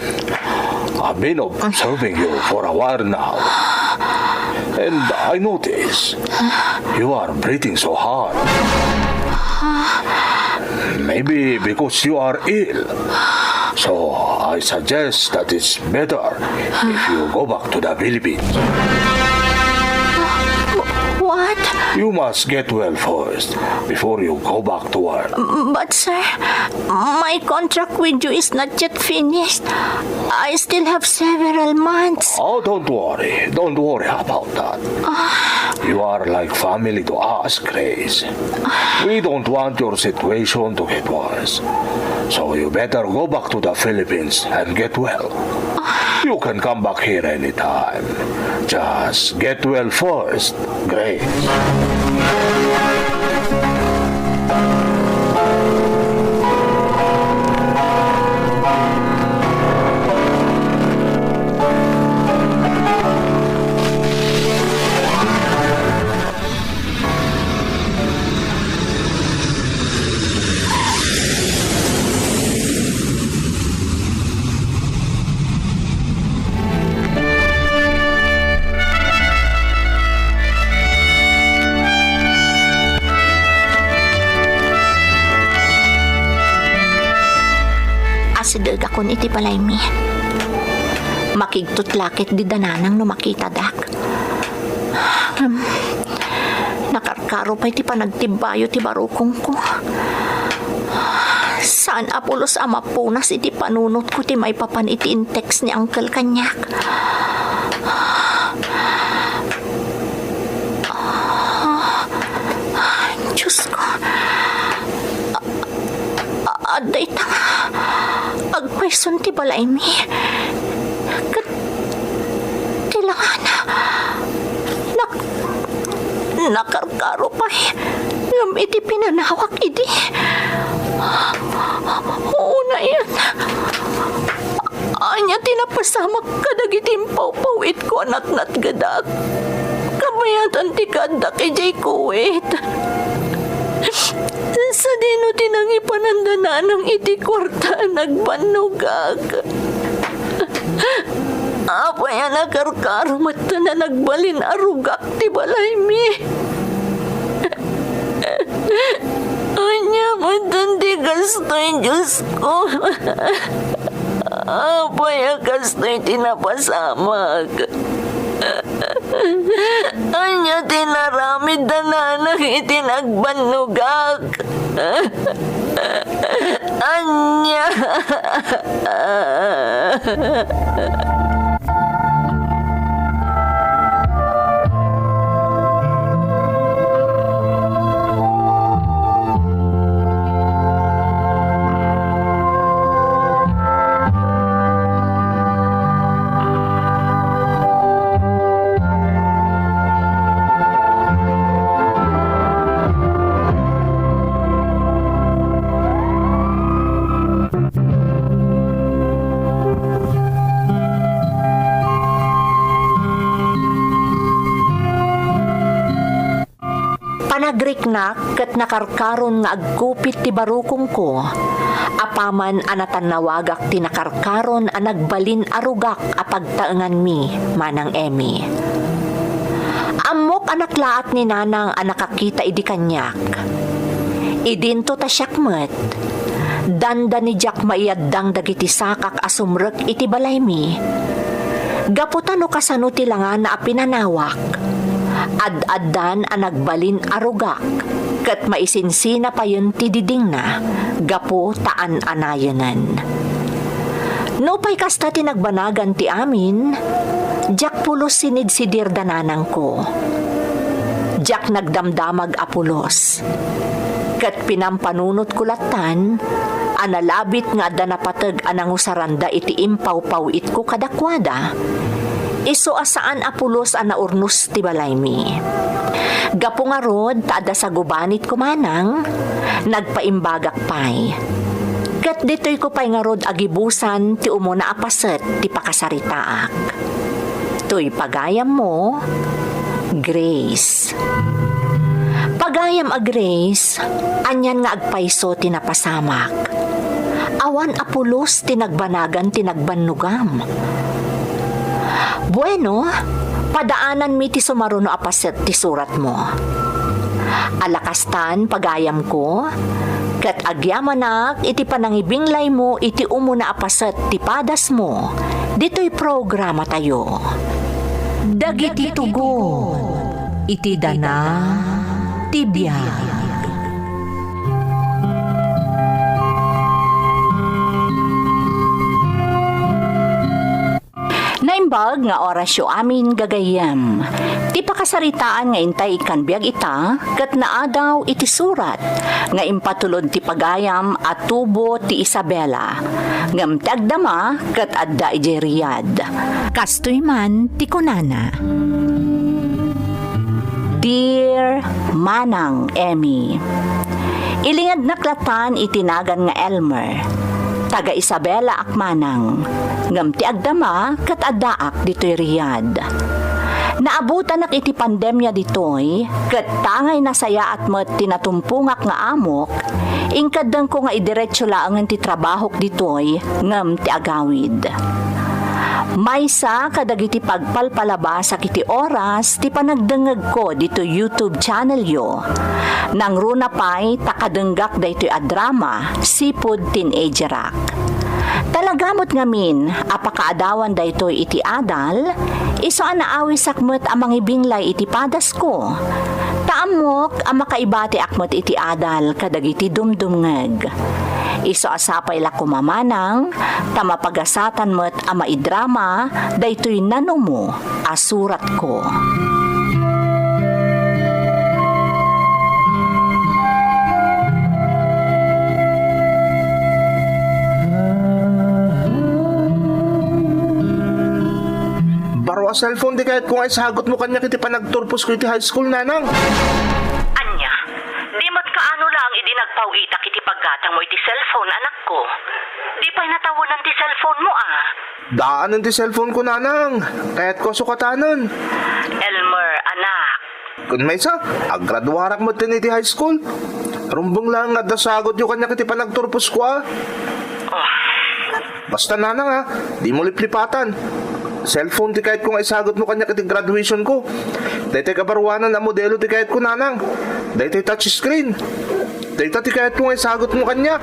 I've been observing you for a while now. And I notice you are breathing so hard. Maybe because you are ill. So I suggest that it's better if you go back to the Philippines. What? You must get well first before you go back to work. But, sir, my contract with you is not yet finished. I still have several months. Oh, don't worry. Don't worry about that. You are like family to us, Grace. We don't want your situation to get worse. So you better go back to the Philippines and get well. You can come back here anytime. Just get well first, Grace. Asidegakon iti balaymi. Makigtut la ketdi da nanang no makitadak. Ngem, nakarkaro pay ti panagtibbayo ti barukongko. Saan a pulos a mapunas iti panunotko ti maipapan iti in-text ni Uncle kaniak. Ah, Diyos ko. A-, adda ita nga agpayson ti balaymi. Ket ti langana, nak-, nakarkaro pay. Ngem iti pinanawak idi, unayen. Ania ti napasamak kadagiti impawpawitko a natnatgedak? Kabayatan ti kaaddak idiay Kuwait. Sadino ti nangipanan da nanang iti kuarta a nagbannogak? Apay a nakarkaro metten a nagbalin a rugak ti balaymi? Ania metten ti kastoy, Diosko? Apay a kastoy ti napasamak? Ania ti naramid da nanang iti nagbannogak? Ania? Panagriknak ket nakarkaron nga agkupit ti barukongko, apaman a natannawagak ti nakarkaron a nagbalin a rugak a pagtaenganmi, Manang Emmy. Ammok a naklaat ni Nanang a nakakita idi kaniak. Idinto ta siak met, dandani diak maiyaddang dagiti sakak a sumrek iti balaymi. Gapu ta no kasano ti langana a pinanawak, ad-addan a nagbalin a rugak, ket maisinsina payen ti didingna gapu ta an-anayenen. Nupay kasta ti nagbanagan ti amin, diak pulos sinidsidir da nanangko. Diak nagdamdamag a pulos. Ket pinampanunotko lattan a nalabit nga adda napateg a nangusaranda iti impawpawitko kadakuada, Isu a saan a pulos a naurnos ti balaymi. Gapu ngarud ta adda sagubanit ko manang, nagpaimbagak pay. Ket ditoy ko pay ngarud agibusan ti umuna a paset ti pakasaritaak. Toy pagayammo, Grace. Pagayam a Grace, anian nga agpayso ti napasamak. Awan a pulos ti nagbanagan ti nagbannogam. Bueno, padaananmi ti sumaruno a paset ti suratmo. Alakastan, pagayamko, ket agyamanak iti panangibinglaymo iti umuna a paset ti padasmo ditoy programatayo. Dagiti tugon iti dana ti biag. Naimbag nga orasyo amin, gagayyem. Ti pakasaritaan nga intay ikkan biag ita ket naadaw iti surat nga impatulod ti pagayam a tubo ti Isabela, ngem ti agdama ket adda idiay Riyadh. Kastoy man ti kunana. Dear Manang Emmy, ilingednak latan iti nagan nga Elmer. Taga Isabela ak manang, ngem ti agdama ket addaak ditoy Riyadh. Naabutanak iti pandemia ditoy, ket tangay nasayaat met ti natumpongak nga amok, inkeddengko nga idiretso laengen ti trabahok ditoy ngem ti agawid. Maysa kadagiti pagpalpalabasak iti oras ti panagdengngegko ditoy YouTube channelyo. Nangruna pay ta kadenggak daytoy a drama, Sipud Teenagerak. Talaga met ngamin a pakaadawan daytoy iti adal, isu a naawisak met a mangibinglay iti padasko. Ta ammok a makaibatiak met iti adal kadagiti dumdumngeg. Isu a sapay la koma manang, ta mapagasatan met a maidrama daytoy nanumo a suratko. Baro a cellphone ti kayatko nga isagutmo kaniak iti panagturposko iti high school, nanang. Ania? Di met kaano laeng idi nagpaw-itak iti paggatangmo iti cellphone, anakko? Di pay natawenan ti cellphone mo, a? Daanen ti cellphone ko, nanang. Kayatko a sukatanen. Elmer, anak. Ken maysa, agraduarak metten iti high school. Rumbeng laeng nga adda sagutyo kaniak iti panagturposko, a. Oh. Basta, nanang, a, dimo liplipatan. Cellphone ti kayatko nga isagutmo kaniak iti graduation ko. Daytoy kabaruanan a modelo ti kayatko, nanang. Daytoy touch screen. Dayta ti kayatko nga isagutmo kaniak.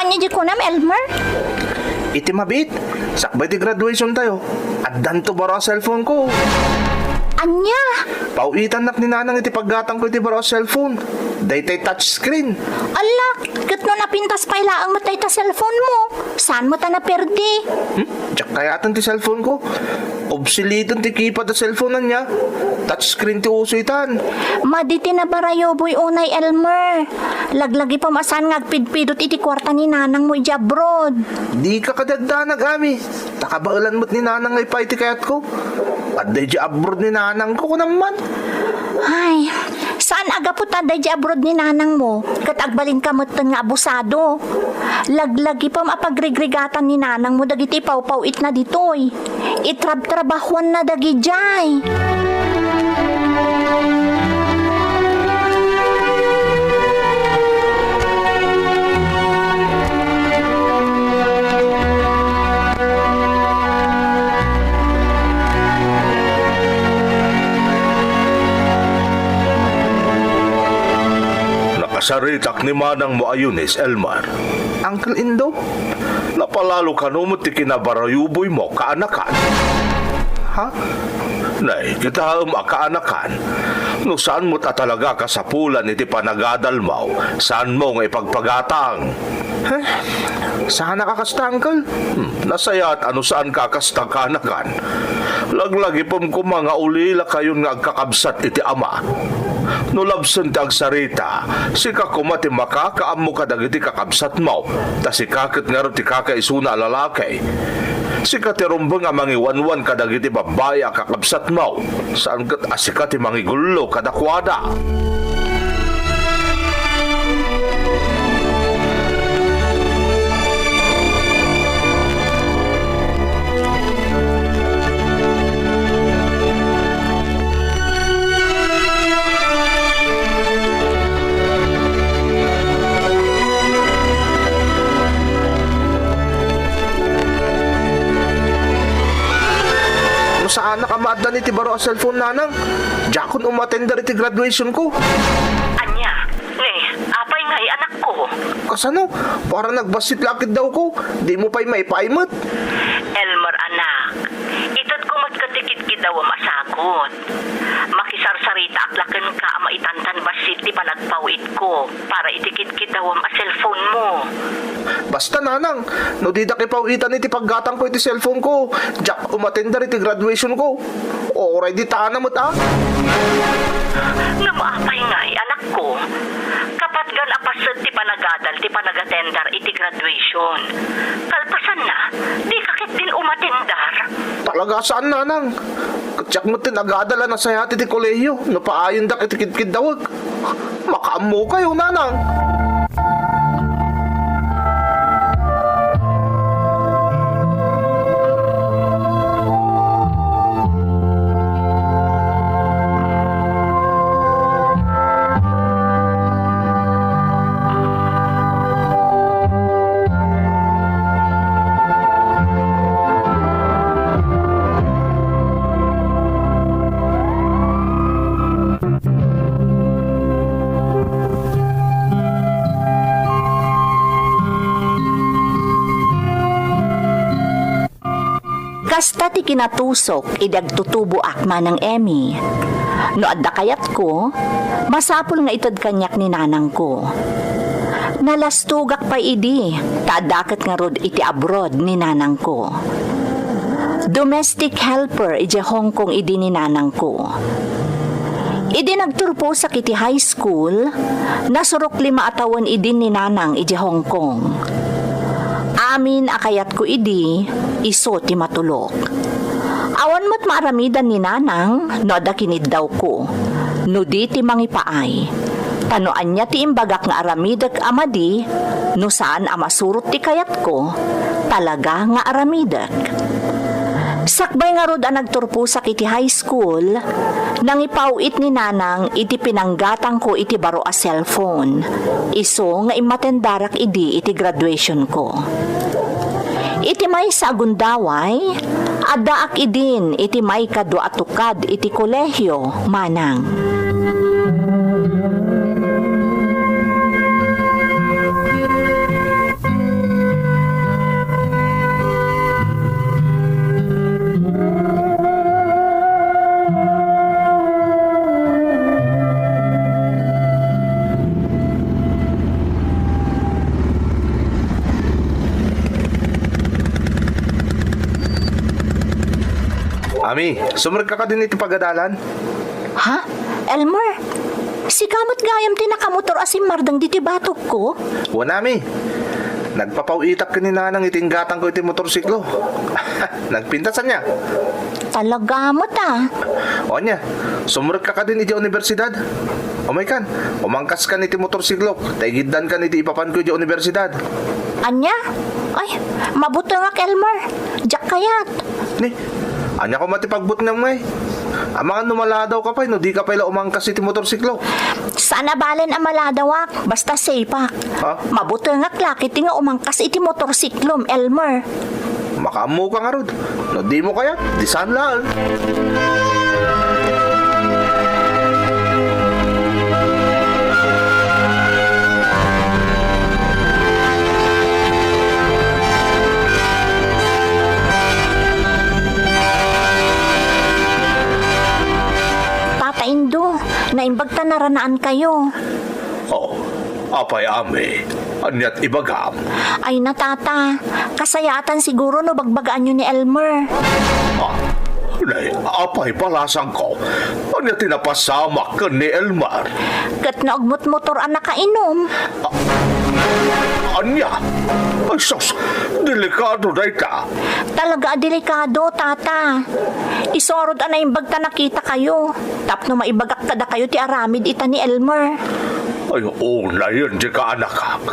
Ania di kunam, Elmer? Iti mabiit, sakbay ti graduation tayo, addanto baro a cellphone ko. Ania? Paw-itannak ni nanang iti paggatangko iti baro a cellphone. Daytay touchscreen. Ala, ket no napintas pay laeng met dayta cellphone mo, saan mo ta naperdi? Hmm? Diak kayaten ti cellphone ko. Obsolete ti keypad a cellphone ania. Touchscreen ti uso itan. Madi ti nabarayuboy unay, Elmer. Laglagipem a saan nga agpidpidot iti kuarta ni nanang mo idiay abroad. Dika kadi agdanag, Ami. Ta kabaelan met ni nanang nga ipaay ti kayatko. Adda idiay abroad ni nanangko, kunam man. Ay, saan a gapu ta adda idiay abroad ni nanang mo, ket agbalinka metten nga abusado. Laglagipem a pagrigrigatan ni nanang mo dagiti pawpaw-itna ditoy. Itrabtrabahuanna dagidiay. Nakasaritak ni manang mo a Eunice, Elmer. Uncle Indo? Napalalo kano met ti kinabarayuboy mo, kaanakan? Ha? Nay, kitaem a kaanakan. No saan met a talaga kasapulan iti panagadalmo, saanmo nga ipagpagatang. He? Saanak a kasta, Uncle? Hmm, nasayaat a no saanka a kasta, kanakan. Laglagipem koma nga ulilakayon nga agkakabsat iti ama. No labsen ti agsarita, sika koma ti makakaammo kadagiti kakabsatmo, ta sika ket ngarud ti kakaisuna a lalaki. Sika ti rumbeng a mangiwanwan kadagiti babbai a kakabsatmo, saan ket a sika ti mangigullo kadakuada. No saanak a maaddan iti baro a cellphone, nanang, diakon umatender iti graduation ko. Ania? Ne, apay ngay, anakko? Kasano? Para nagbassit la a kiddawko. Dimo pay maipaay met. Elmer, anak, itedko met ket ti kidkiddawem a sagut. Makisarsaritaak la kenka a maitantan bassit ti panagpaw-itko para iti kidkiddawem a cellphone mo. Basta, nanang, no didak ipaw-itan iti paggatangko iti cellphone ko, diak umatender iti graduation ko. Uray ditana met a. Ngem apay ngay, anakko? Kapatgan a paset ti panagadal ti panagatender iti graduation. Kalpasanna, dika ketdin umatender? Talaga saan, nanang. Ket siak met ti nagadal a nasayaat iti kolehiyo no paayendak iti kidkiddawek. Makaammokayo, nanang. Kasta ti kinatusok idi agtutuboak, Manang Emmy. No adda kayatko, masapul nga ited kaniak ni nanangko. Nalastogak pay idi, ta adda ket ngarud iti abroad ni nanangko. Domestic helper idiay Hong Kong idi ni nanangko. Idi nagturposak iti high school, nasurok lima a tawen idin ni nanang idiay Hong Kong. Amin a kayatko idi, isu ti matulok. Awan met maaramidan ni nanang no adda kiniddawko, no di ti mangipaay. Ta no ania ti imbagak nga aramidek a madi, no saan a masurot ti kayatko, talaga nga aramidek. Sakbay ngarud a nagturposak iti high school, nangipaw-it ni nanang iti pinanggatangko iti baro a cellphone, isu nga immatendarak idi iti graduationko. Iti maysa a gundaway, addaak idin iti maikadua a tukad iti kolehio, manang. Ami, sumrekka kadin iti pagadalan? Ha? Elmer, sika met gayam ti nakamotor a simmardeng ditoy batogko? Wen, Ami. Nagpapaw-itak ken ni nanang iti inggatangko iti motorsiklo. Nagpintas ania? Talaga met a. O ania, sumrekka kadin idiay universidad? Umaykan, umangkaskan iti motorsiklok, ta igiddankan iti ipapanko idiay universidad. Ania? Ay, mabutengak, Elmer. Diak kayat. Ni, ania koma ti pagbutengam ngay? Amangan no maladawka pay no dika pay la umangkas iti motorsiklo. Saan a balen a maladawak, basta safe-ak. Ha? Mabutengak la ketdi nga umangkas iti motorsiklom, Elmer. Makaammoka ngarud. No dimo kayat, di saan laeng. Tata Indo, ta naranaankayo. Oh, apay, Ami? Aniat ibagam? Ay na, Tata. Kasayaatan siguro no bagbagaanyo ni Elmer. Ah, nay, apay balasangko? Ania ti napasamak ken ni Elmer? Ket no agmutmotor a nakainom. Ania? Ay sus, delikado dayta. Talaga a delikado, Tata. Isu ngarud a naimbag ta nakitakayo. Tapno maibagak kadakayo ti aramid ita ni Elmer. Ay, unayen dika, anakak.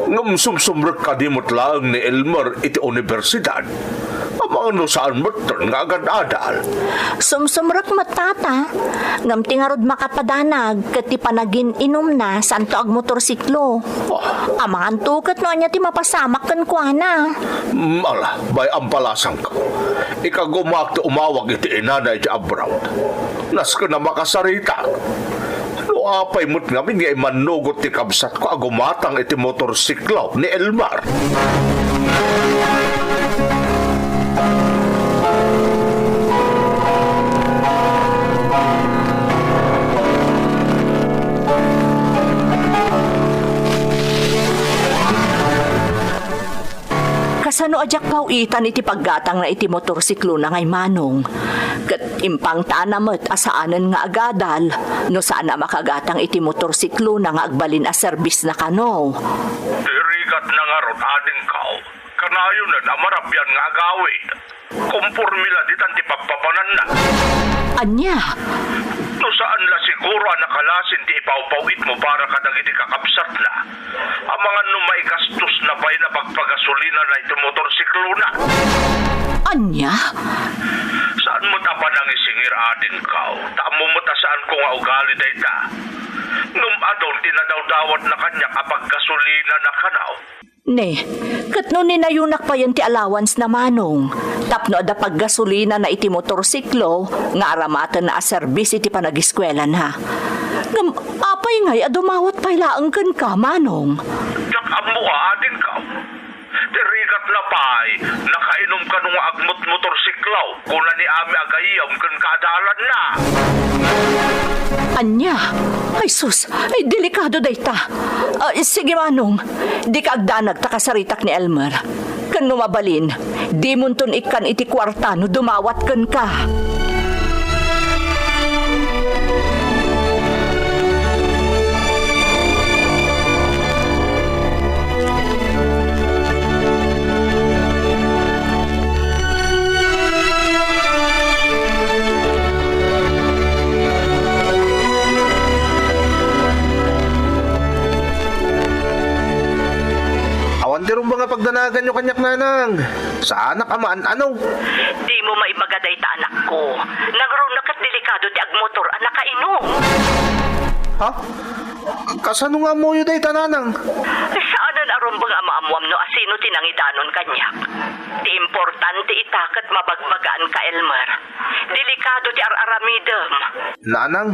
Ngem sumsumrek kadi met laeng ni Elmer iti universidad? Amangan no saan metten nga agad-adal. Sumsumrek met, Tata. Ngem ti ngarud makapadanag ket ti panagin-inumna, saanto agmotorsiklo. Ah. Amanganto ket no ania ti mapasamak kenkuana. Mm, ala, bay-am balasangko. Ikagumaak ti umawag iti inana iti abroad. Nasken a makasaritak. No apay met ngamin nga imannugot ti kabsatko a gumatang iti motorsiklo ni Elmer. Kasano a diak paw-itan iti paggatangna iti motorsiklona ngay Manong? Ket impangtana met a saanen nga agadal no saan a makagatang iti motorsiklona nga agbalin a serbisna kano. Ti rigatna ngarud, adingko, kanayonen a marabian nga agawid. Komporme la ditan ti pagpapananna. Ania? No saan la siguro a nakalasin ti ipawpaw-itmo para kadagiti kakabsatna, amangan no maigastosna pay a pagpagasolinana iti motorsiklona. Ania? Saan met a panangisingir, adingko, ta ammo met a saanko nga ugali dayta. Ngem adun ti nadawdawatna kaniak a paggasolinana kano. Ne, ket no ninayonak payen ti allowance na Manong, tapno adda paggasolinana iti motorsiklo nga aramatenna a serbis iti panagiskuelana. Ngem apay ngay a dumawat pay laeng kenka, Manong? Diak ammo a adingko. Ti rigatna pay, nakainom kano nga agmotmotorsiklo. Kuna ni Ami a gayyem ken kaadalanna. Ania? Ay sus, ay delikado dayta. Ah, sige Manong, dika agdanag ta kasaritak ni Elmer. Ken no mabalin, dimonton ikkan iti kuarta no dumawat kenka. Awan ti rumbeng a pagdanaganyo kaniak, Nanang. Saanak a maan-ano. Dimo maibaga dayta, anakko. Nangruna ket delikado ti agmotor a nakainom. Ha? Kasano nga ammoyo dayta, Nanang? Saanen a rumbeng a maammuam no asino ti nangidanon kaniak. Ti importante ita ket mabagbagaanka, Elmer. Delikado ti ar-aramidem. Nanang?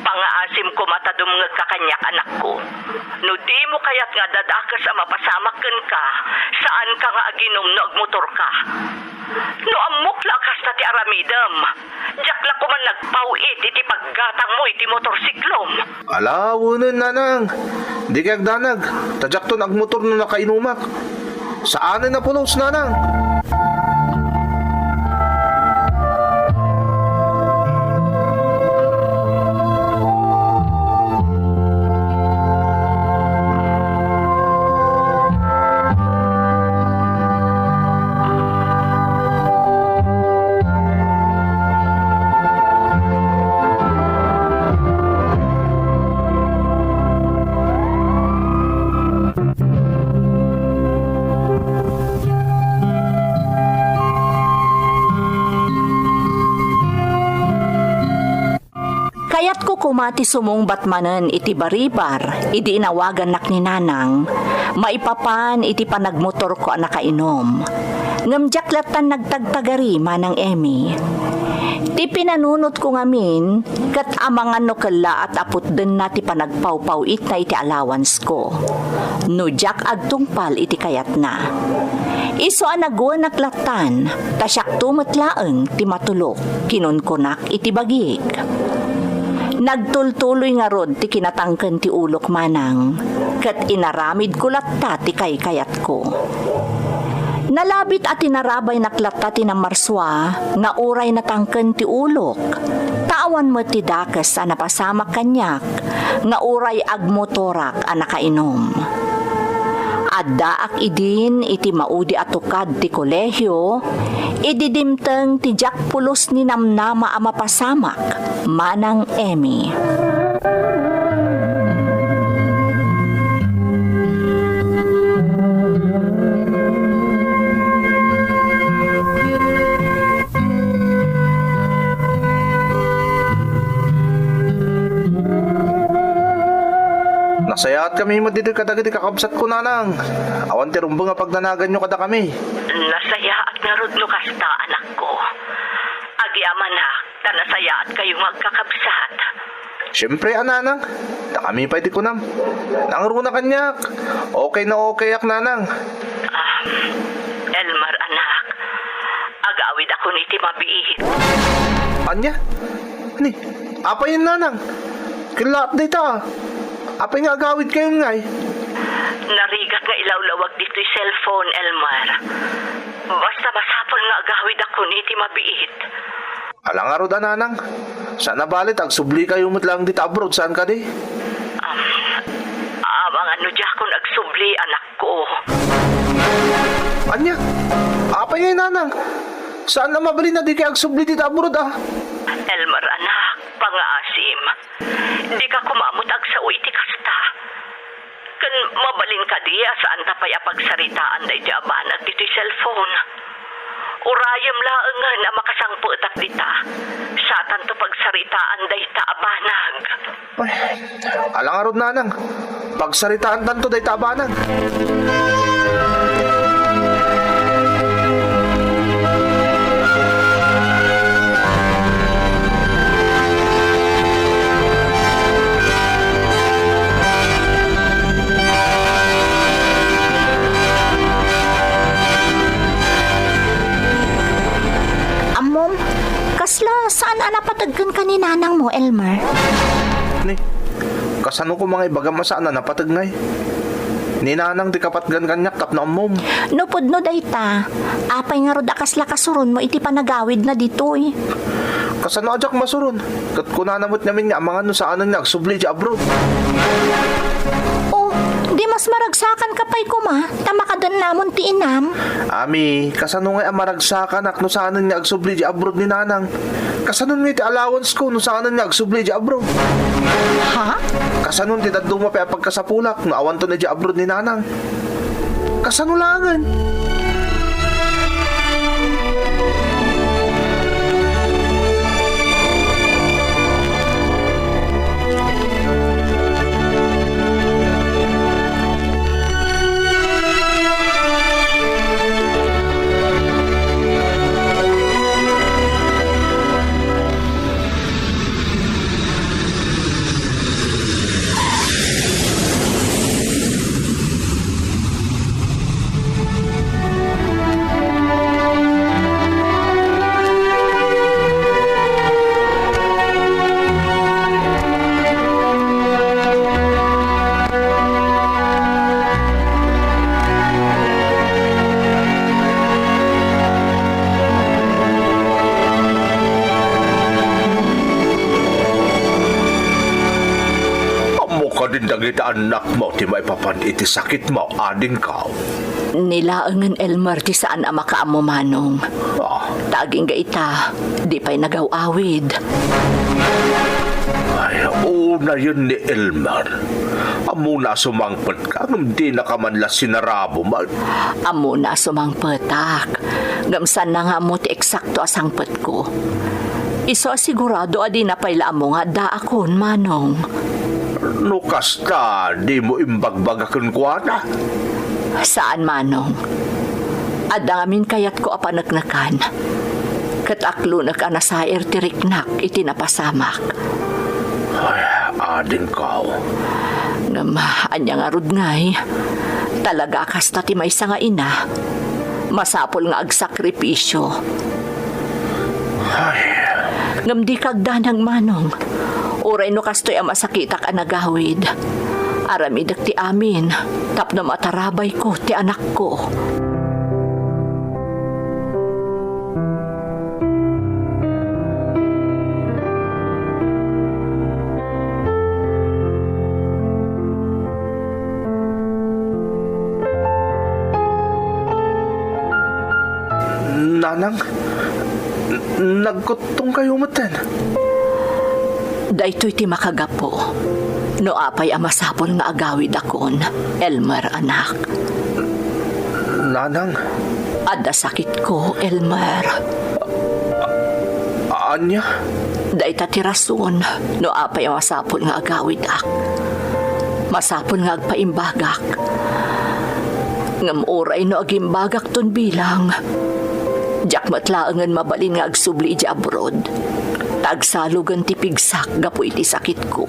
Pangaasim koma ta dumngegka kaniak, anakko. No dimo kayat nga adda dakes a mapasamak kenka, saanka nga aginum no agmotorka. No ammok la a kasta ti aramidem, diak la koman nagpaw-it iti paggatangmo iti motorsiklom. Ala, wenen, Nanang. Dika agdanag, ta diakton agmotor no nakainumak. Saanen a pulos, Nanang. Kayatko koma ti sumungbat manen iti baribar idi inawagannak ni Nanang maipapan iti panagmotorko a nakainom. Ngem diak lattan nagtagtagari, Manang Emmy. Ti pinanunotko ngamin, ket amangan no kellaat a putdenna ti panagpawpaw-itna iti allowance ko. No diak agtungpal iti kayatna. Isu a naguenak lattan, ta siakto met laeng ti matulok, kinunkunak iti bagik. Nagtultuloy ngarud ti kinatangken ti ulok, manang, ket inaramidko latta ti kaykayatko. Nalabit a tinarabaynak latta ti namarsua nga uray natangken ti ulok, ta awan met ti dakes a napasamak kaniak nga uray agmotorak a nakainom. Addaak idin iti maudi a tukad ti kolehio, idi dimteng ti diak pulos ninamnama a mapasamak, Manang Emmy. Nasayaatkami met ditoy kadagiti kakabsatko, nanang. Awan ti rumbeng a pagdanaganyo kadakami. Nasayaat ngarud no kasta, anakko. Agyamanak, ta nasayaatkayo nga agkakabsat. Siempre a, nanang. Dakami pay ti kunam. Nangruna kaniak. Okay na okayak, nanang. Ah, Elmer, anak. Agawidakon iti mabiit. Ania? Ni, apay, nanang? Kellaat dayta. Apay nga agawidkayon ngay? Narigat nga ilawlawag ditoy cellphone, Elmer. Basta masapul nga agawidakon iti mabiit. Ala ngarud a, nanang. Saan a bale ta agsublikayo met laeng dita abroad, saan kadi? Um, amangan no diakon agsubli, anakko. Ania? Apay ngay, nanang? Saan a mabalin a dikay agsubli dita abroad, a? Elmer, anak, pangngaasim. Dika koma met agsao iti kasta. Ken mabalin kadi a saanta pay a pagsaritaan daytoy a banag ditoy cellphone? Urayem laengen a makasangpetak dita, saantanto pagsaritaan dayta a banag. Ay, ala ngarud, nanang. Pagsaritaantanto dayta a banag. Ammom, kasla saan a napateg kenka ni nanangmo, Elmer? Ni, kasano koma nga ibagam a saan a napateg ngay? Ni nanang ti kapatgan kaniak tapno ammom. No pudno dayta, apay ngarud a kasla kasuronmo iti panagawidna ditoy? Kasano a diak masuron? Ket kunana met ngamin nga amangan no saanen nga agsubli idiay abroad. Oh, di mas maragsakanka pay koma, ta makadennamon ti inam. Ami, kasano ngay a maragsakanak no saanen nga agsubli idiay abroad ni nanang? Kasano ngay ti allowance ko no saanen nga agsubli idiay abroad? Ha? Kasano ti dadduma pay a pagkasapulak no awanton idiay abroad ni nanang? Kasano laengen? Ammo kadin dagiti annakmo ti maipapan iti sakitmo, adingko? Ni laengen, Elmer, ti saan a makaammo, manong. Ah. Ta agingga ita, di pay nagaw-awid. Ay, unayen ni Elmer. Ammona a sumangpetka, ngem dinaka man la sinarabo met. Ammona a sumangpetak, ngem saanna nga ammo ti eksakto a sangpetko. Isu a sigurado a dina pay la ammo nga addaakon, manong. No kasta, dimo imbagbaga kenkuana? Saan, manong. Adda ngamin kayatko a paneknekan. Ket aklonek a nasair ti riknak iti napasamak. Ay, adingko. Ngem, ania ngarud ngay? Talaga a kasta ti maysa nga ina. Masapul nga agsakripisyo. Ay. Ngem dika agdanag, manong. Uray no kastoy a masakitak a nagawid, aramidek ti amin tapno matarabayko ti anakko. Nanang, n-, nagkuttongkayo metten. Daytoy ti makagapu no apay a masapul nga agawidakon, Elmer, anak. Nanang. Adda sakitko, Elmer. Ania? Dayta ti rason no apay a masapul nga agawidak. Masapul nga agpaimbagak. Ngem uray no agimbagakton bilang, diak met laengen mabalin nga agsubli idiay abroad, ta agsalugen ti pigsak gapu iti sakitko.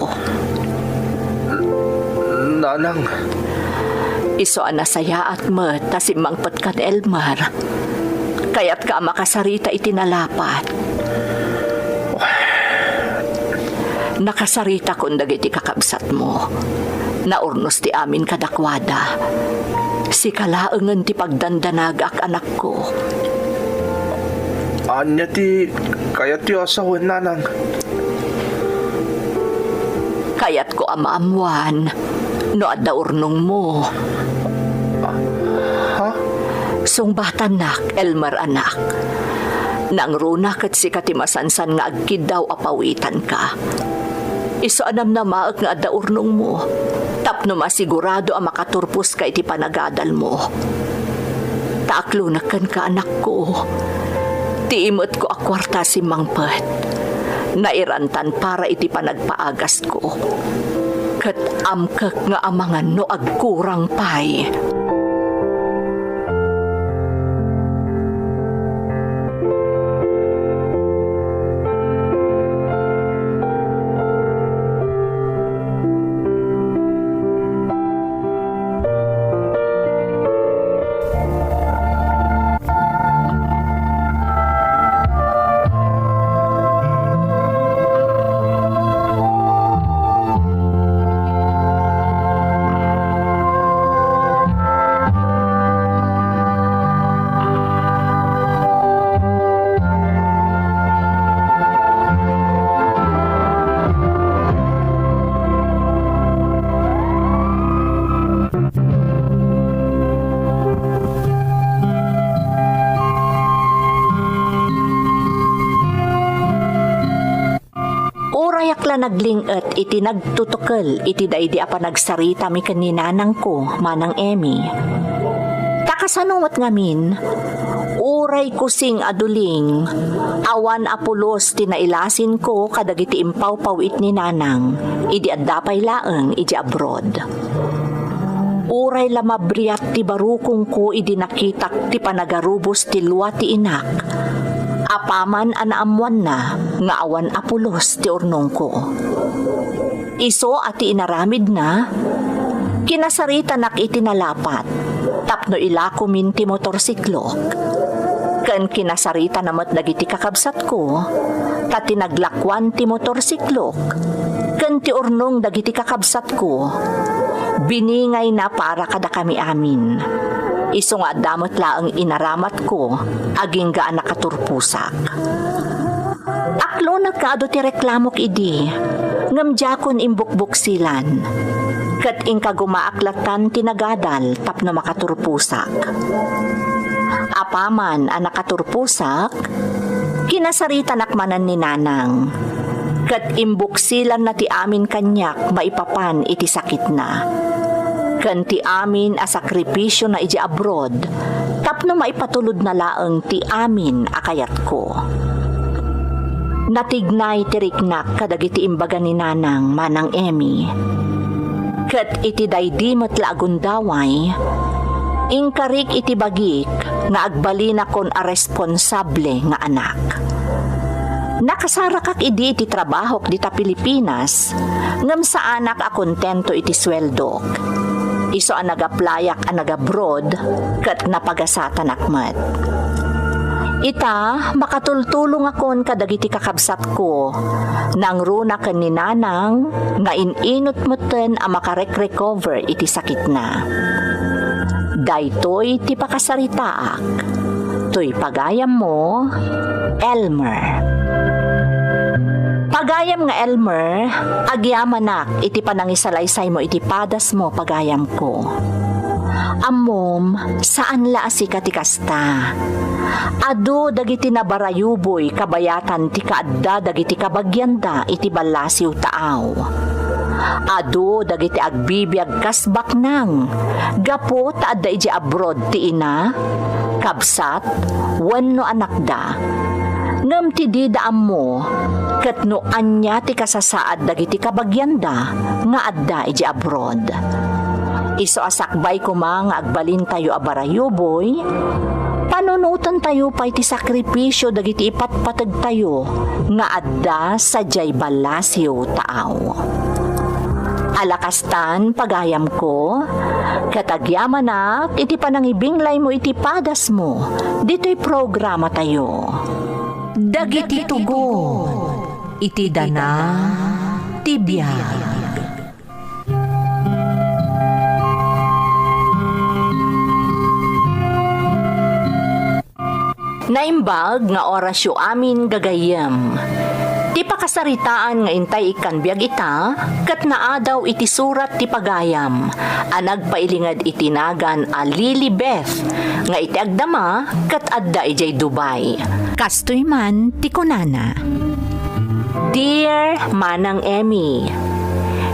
Nanang. Isu a nasayaat met ta simmangpetka ni Elmer. Kayatka a makasarita iti nalapat. Nakasaritakon dagiti kakabsatmo. Naurnos ti amin kadakuada. Sika laengen ti pagdandanagak, anakko. Ania ti kayatyo a sawen, Nanang? Kayatko a maammuan no adda urnongmo. Ha? Sungbatannak, Elmer, anak. Nangruna ket sika ti masansan nga agkiddaw a pawitanka. Isu a namnamaek nga adda urnongmo tapno masigurado a makaturposka iti panagadalmo. Ta aklonek kenka, anakko. Ti imetko a kuarta a simmangpet, nairantan para iti panagpaagasko. Ket amkek nga amangan no agkurang pay. Urayak la nagling-et iti nagtutukel iti daydi a panagsaritami ken ni nanangko, Manang Emmy. Ta kasano met ngamin, uray kusing a duling, awan a pulos ti nailasinko kadagiti impawpaw-it ni nanang idi adda pay laeng idi abroad. Uray la mabriat ti barukongko idi nakitak ti panagarubos ti lua ti inak, apaman a naammoanna nga awan a pulos ti urnongko. Isu a ti inaramidna, kinasaritanak iti nalapat tapno ilakomin ti motorsiklok. Ken kinasaritana met dagiti kakabsatko, ta ti naglakuan ti motorsiklok ken ti urnong dagiti kakabsatko, biningayna para kadakami amin. Isu nga adda met laeng inaramatko agingga a nakaturposak. Aklonek nga adu ti reklamok idi, ngem diakon imbukbuksilan. Ket inkagumaak lattan ti nagadal tapno makaturposak. Apaman a nakaturposak, kinasaritanak manen ni nanang. Ket imbuksilanna ti amin kaniak maipapan iti sakitna. Ken ti amin a sakripisiona idiay abroad tapno maipatulodna laeng ti amin a kayatko. Natignay ti riknak kadagiti imbaga ni nanang, Manang Emmy. Ket iti daydi met la a gundaway, inkarik iti bagik nga agbalinakon a responsable nga anak. Nakasarakak idi iti trabahok dita Pilipinas, ngem saanak a kontento iti sueldok. Isu a nagaplayak a nagabroad ket napagasatanak met. Ita, makatultulongakon kadagiti kakabsatko. Nangruna ken ni Nanang nga in-inut metten a makarek-recover iti sakitna. Daytoy ti pakasaritaak. Toy pagayammo, Elmer. Pagayam nga Elmer, agyamanak iti panangisalaysaymo iti padasmo, pagayamko. Ammom, saan la a sika ti kasta. Adu dagiti nabarayuboy kabayatan ti kaadda dagiti kabagianda iti ballasiw taaw. Adu dagiti agbibiag kas baknang gapu ta adda idiay abroad ti ina, kabsat, wenno anakda. Ngem ti dida ammo, ket no ania ti kasasaad dagiti kabagianda nga adda idiay abroad. Isu a sakbay koma nga agbalintayo a barayuboy, panunotentayo pay ti sakripisio dagiti ipatpategtayo nga adda sadiay ballasiw taaw. Ala kastan, pagayamko, ket agyamanak iti panangibinglaymo iti padasmo ditoy programatayo. Dagiti tugon iti dana ti biag. Naimbag nga orasyo amin gagayyem. Ti pakasaritaan nga intay ikkan biag ita, ket naadaw iti surat ti pagayam a nagpailinged iti nagan a Lilibeth nga iti agdama ket adda idiay Dubai. Kastoy man ti kunana. Dear Manang Emmy,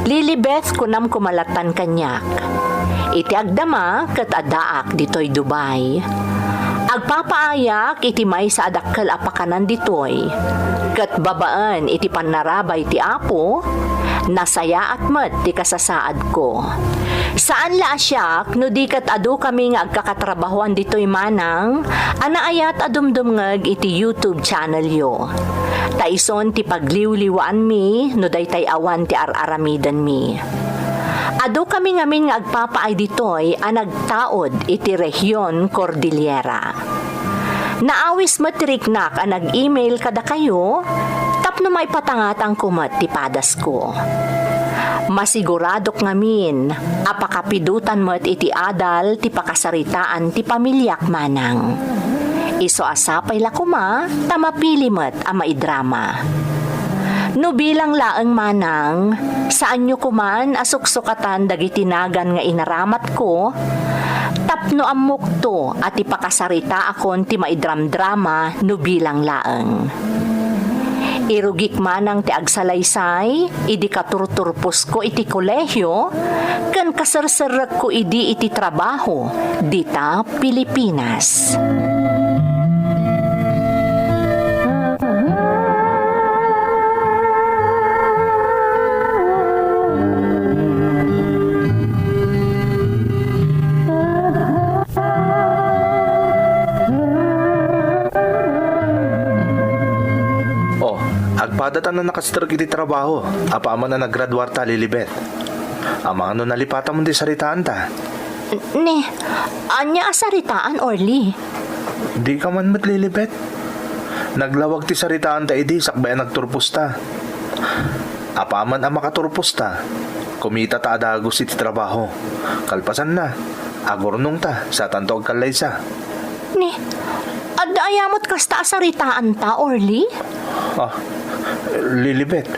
Lilibeth kunam koma lattan kaniak. Iti agdama ket addaak ditoy Dubai. Agpapaayak iti maysa a dakkel a pakanan ditoy. Ket babaen iti pannarabay ti Apo, nasayaat met ti kasasaadko. Saan la a siak no di ket adu kami nga agkakatrabahoan ditoy manang a naayat a dumdumngeg iti YouTube channelyo. Ta ison ti pagliwliwaanmi no daytay awan ti ar-aramidenmi. Adu kami ngamin nga agpapaay ditoy a nagtaud iti Region Cordillera. Naawis met ti riknak a nag-email kadakayo tapno maipatangatangko met ti padasko. Masiguradok ngamin a pakapidotan met iti adal ti pakasaritaan ti pamiliak manang. Isu a sapay la koma ta mapili met a maidrama. No bilang laeng manang, saanyo koman a suksukatan dagiti nagan nga inaramatko, tapno ammokto a ti pakasaritaakon ti maidramdrama no bilang laeng. Irugik manang ti agsalaysay idi katurturposko iti kolehio ken kaserserrekko idi iti trabaho dita Pilipinas. Oh, agpadatan a nakastrek iti trabaho, apaman a naggraduarta, Lilibet. Amangan no nalipatam ti saritaanta? Ne, ania a saritaan, Orly? Dika man met, Lilibet. Naglawag ti saritaanta idi sakbay a nagturposta. Apaman a makaturposta, kumitata a dagus iti trabaho. Kalpasanna, agurnongta, satanto agkallaysa. Ne, adda aya met kasta a saritaanta, Orly? Ah, Lilibet,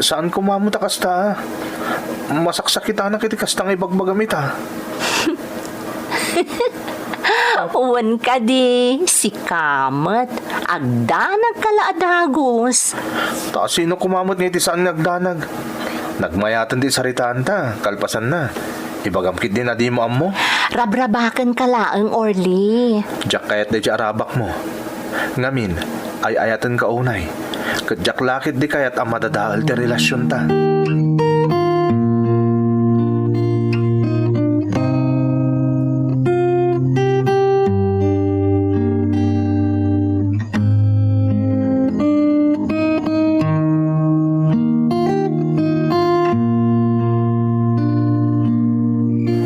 saan koma met a kasta, ah. Masaksakitanak iti kasta nga ibagbagam ita. Wen kadi, sika met, agdanagka la a dagus. Ta sino koma met nga iti saan nga agdanag? Nagmayaten ti saritaanta, kalpasanna. Ibagam ketdi a dimo ammo. Rabrabakenka laeng, Orly. Diak kayat daydi arabakmo. Ngamin, ay-ayatenka unay. Ket diak la ketdi kayat a madadael ti relasionta.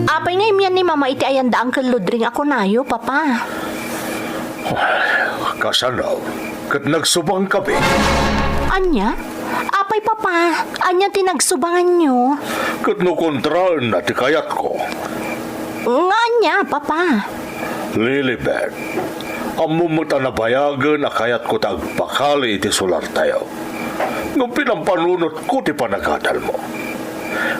Apay nga immian ni Mama iti ayanda Uncle Ludring a kunayo, Papa? Kasano? Ket nagsubangkami? Ania? Apay, Papa? Ania ti nagsubanganyo? Ket no kontraenna ti kayatko. Nga ania, Papa? Lilibet, ammom met a nabayagen a kayatko ta agpakali iti solartayo. Ngem pinampanunotko ti panagadalmo.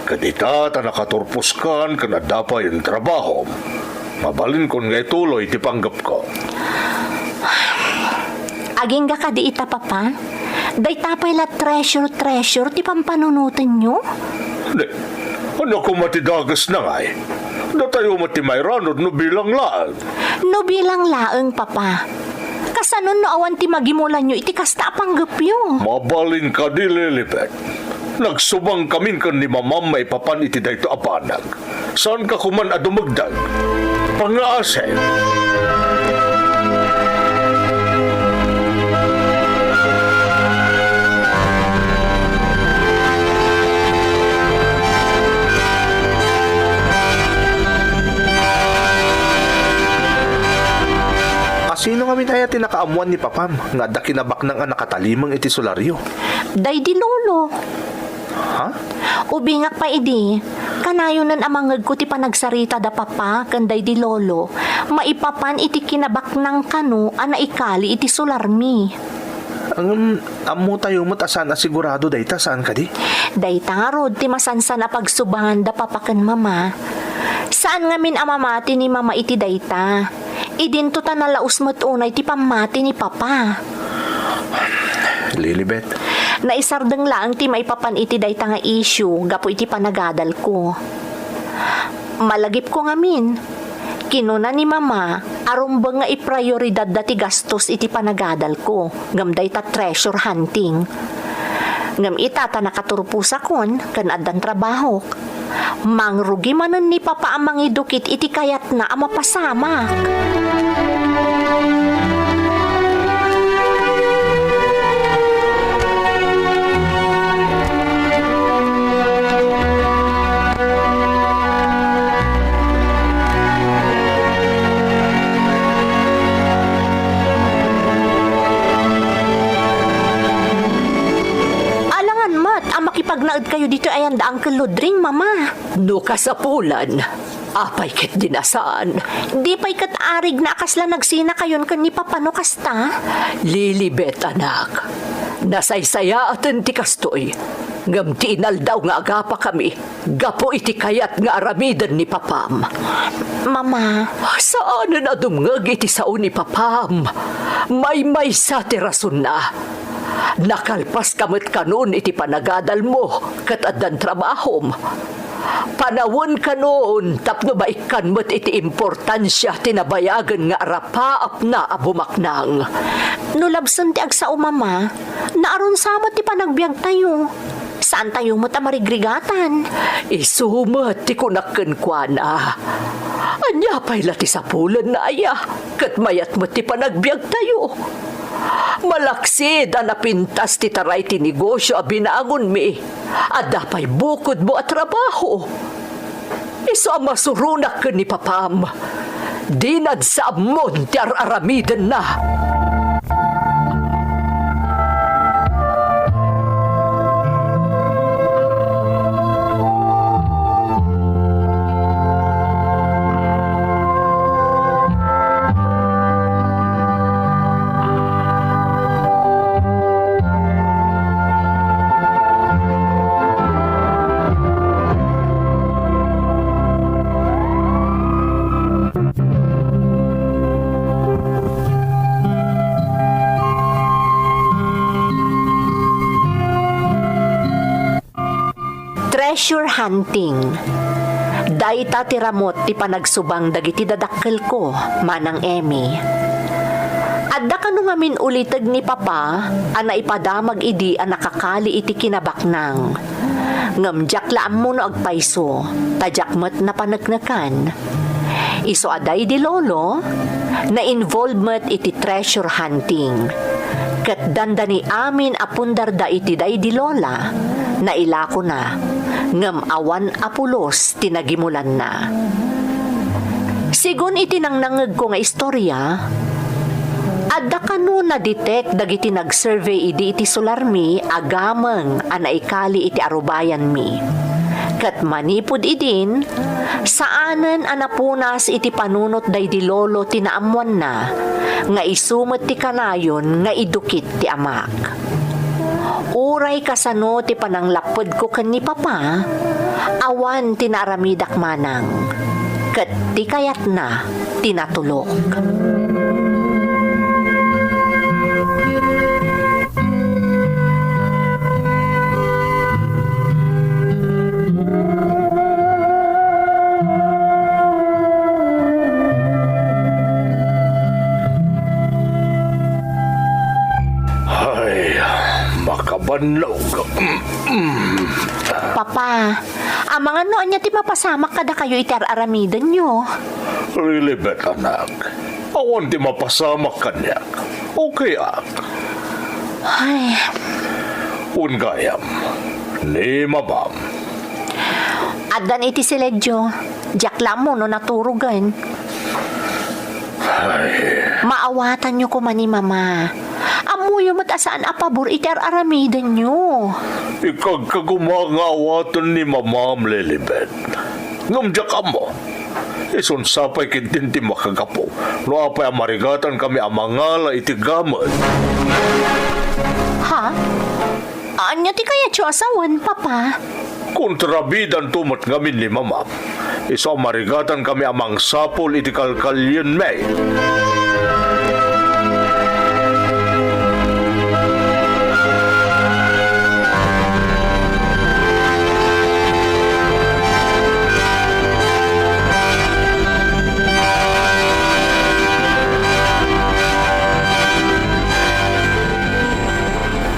Ket ita ta nakaturposkan ken adda pay trabahom, mabalinkon nga ituloy ti panggepko. Agingga kadi ita, Papa? Dayta pay la treasure, treasure ti pampanunotenyo? Di, ania koma ti dagesna ngay? Datayo met ti mairanod no bilang laeng. No bilang laeng, Papa. Kasano no awan ti magimulanyo iti kasta a panggepyo? Mabalin kadi, Lilibet. Nagsubangkamin ken ni Mamam maipapan iti daytoy a banag. Saanka koman a dumagdag? Pangngaasem. Asino ngamin aya ti nakaammuan ni Papam nga adda kinabaknang a nakatalimeng iti solaryo? Daydi Lolo. Ha? Ubingak pay idi, kanayonen a mangngegko ti panagsarita da Papa ken daydi Lolo maipapan iti kinabaknang kano a naikali iti solarmi. Ngem, ammotayo met a saan a sigurado dayta, saan kadi? Dayta ngarud ti masansan a pagsubangan da Papa ken Mama. Saan ngamin a mamati ni Mama iti dayta. Idinto ta nalaus met unay ti pammati ni Papa. Lilibet. Naisardeng laeng ti maipapan iti dayta nga issue gapu iti panagadalko. Malagipko ngamin, kinuna ni Mama a rumbeng nga iprioridadda ti gastos iti panagadalko, ngem dayta treasure hunting. Ngem ita ta nakaturposakon ken addan trabahok, mangrugi manen ni Papa a mangidukit iti kayatna a mapasamak. Alangan met a makipagnaedkayo ditoy ayan da Uncle Ludring, Mama. No kasapulan, apay ketdi a saan? Di pay ket arigna a kasla nagsinakayon ken ni Papa no kasta? Lilibet, anak, nasaysayaaten ti kastoy, ngem ti inaldaw nga agapakami gapu iti kayat nga aramiden ni Papam. Mama. Saanen a dumngeg iti sao ni Papam. Maymaysa ti rasonna. Nakalpaska met kanon iti panagadalmo ket addan trabahom. Panawen kanon tapno baikkan met iti importansia ti nabayagen nga arapaapna a bumaknang. No labsen ti agsao, Mama, naaron sa met ti panagbiagtayo. Saantayo met a marigrigatan. Isu met ti kunak kenkuana. Ania pay la ti sapulenna aya? Ket mayat met ti panagbiagtayo. Malaksid a napintas ti taray ti negosio a binangonmi, adda pay bukodmo a trabaho. Isu a masuronak ken ni Papam, dinad sa ammon ti ar-aramidenna. Treasure hunting. Dayta ti ramut ti panagsubang dagiti dadakkelko, Manang Emmy. Adda kano ngamin uliteg ni Papa a naipadamag idi a nakakali iti kinabaknang. Ngem diak la ammo no agpayso, ta diak met napaneknekan. Isu a daydi lolo, na-involve met iti treasure hunting. Ket dandani amin a pundarda iti daydi lola, nailakona, ngem awan a pulos ti nagimulanna. Sigun iti nangnangngegko nga istorya, Adda kano nadetect dagiti nagsurvey idi iti solarmi a gameng a naikali iti arubayanmi. Ket manipud idin, saanen a napunas iti panunot daydi lolo ti naammoanna nga isu met ti kanayon nga idukit ti amak. Uray kasano ti pananglappedko ken ni Papa, awan ti naaramidak manang, ket ti kayatna ti natulok. Ay, makabannog. Papa, amangan no ania ti mapasamak kadakayo iti ar-aramidenyo? Lilibet, anak. Awan ti mapasamak kaniak. Okay ak. Ay. Wen gayam, ni mamam. Addan iti siledyo. Diak la ammo no naturogen. Ay. Maawatanyo koma ni Mama. Ammoyo met a saan a pabor iti ar-aramidenyo. Ikagkaguma nga awaten ni Mamam, Lilibet. Ngem diak ammo. Isun sa pay ketdin ti makagapu no apay a marigatankami a mangala iti gameng. Ha? Ania ti kayatyo a sawen, Papa? Kontrabidanto met ngamin ni Mamam. Isu a marigatankami a mangsapul iti kalkalienmi.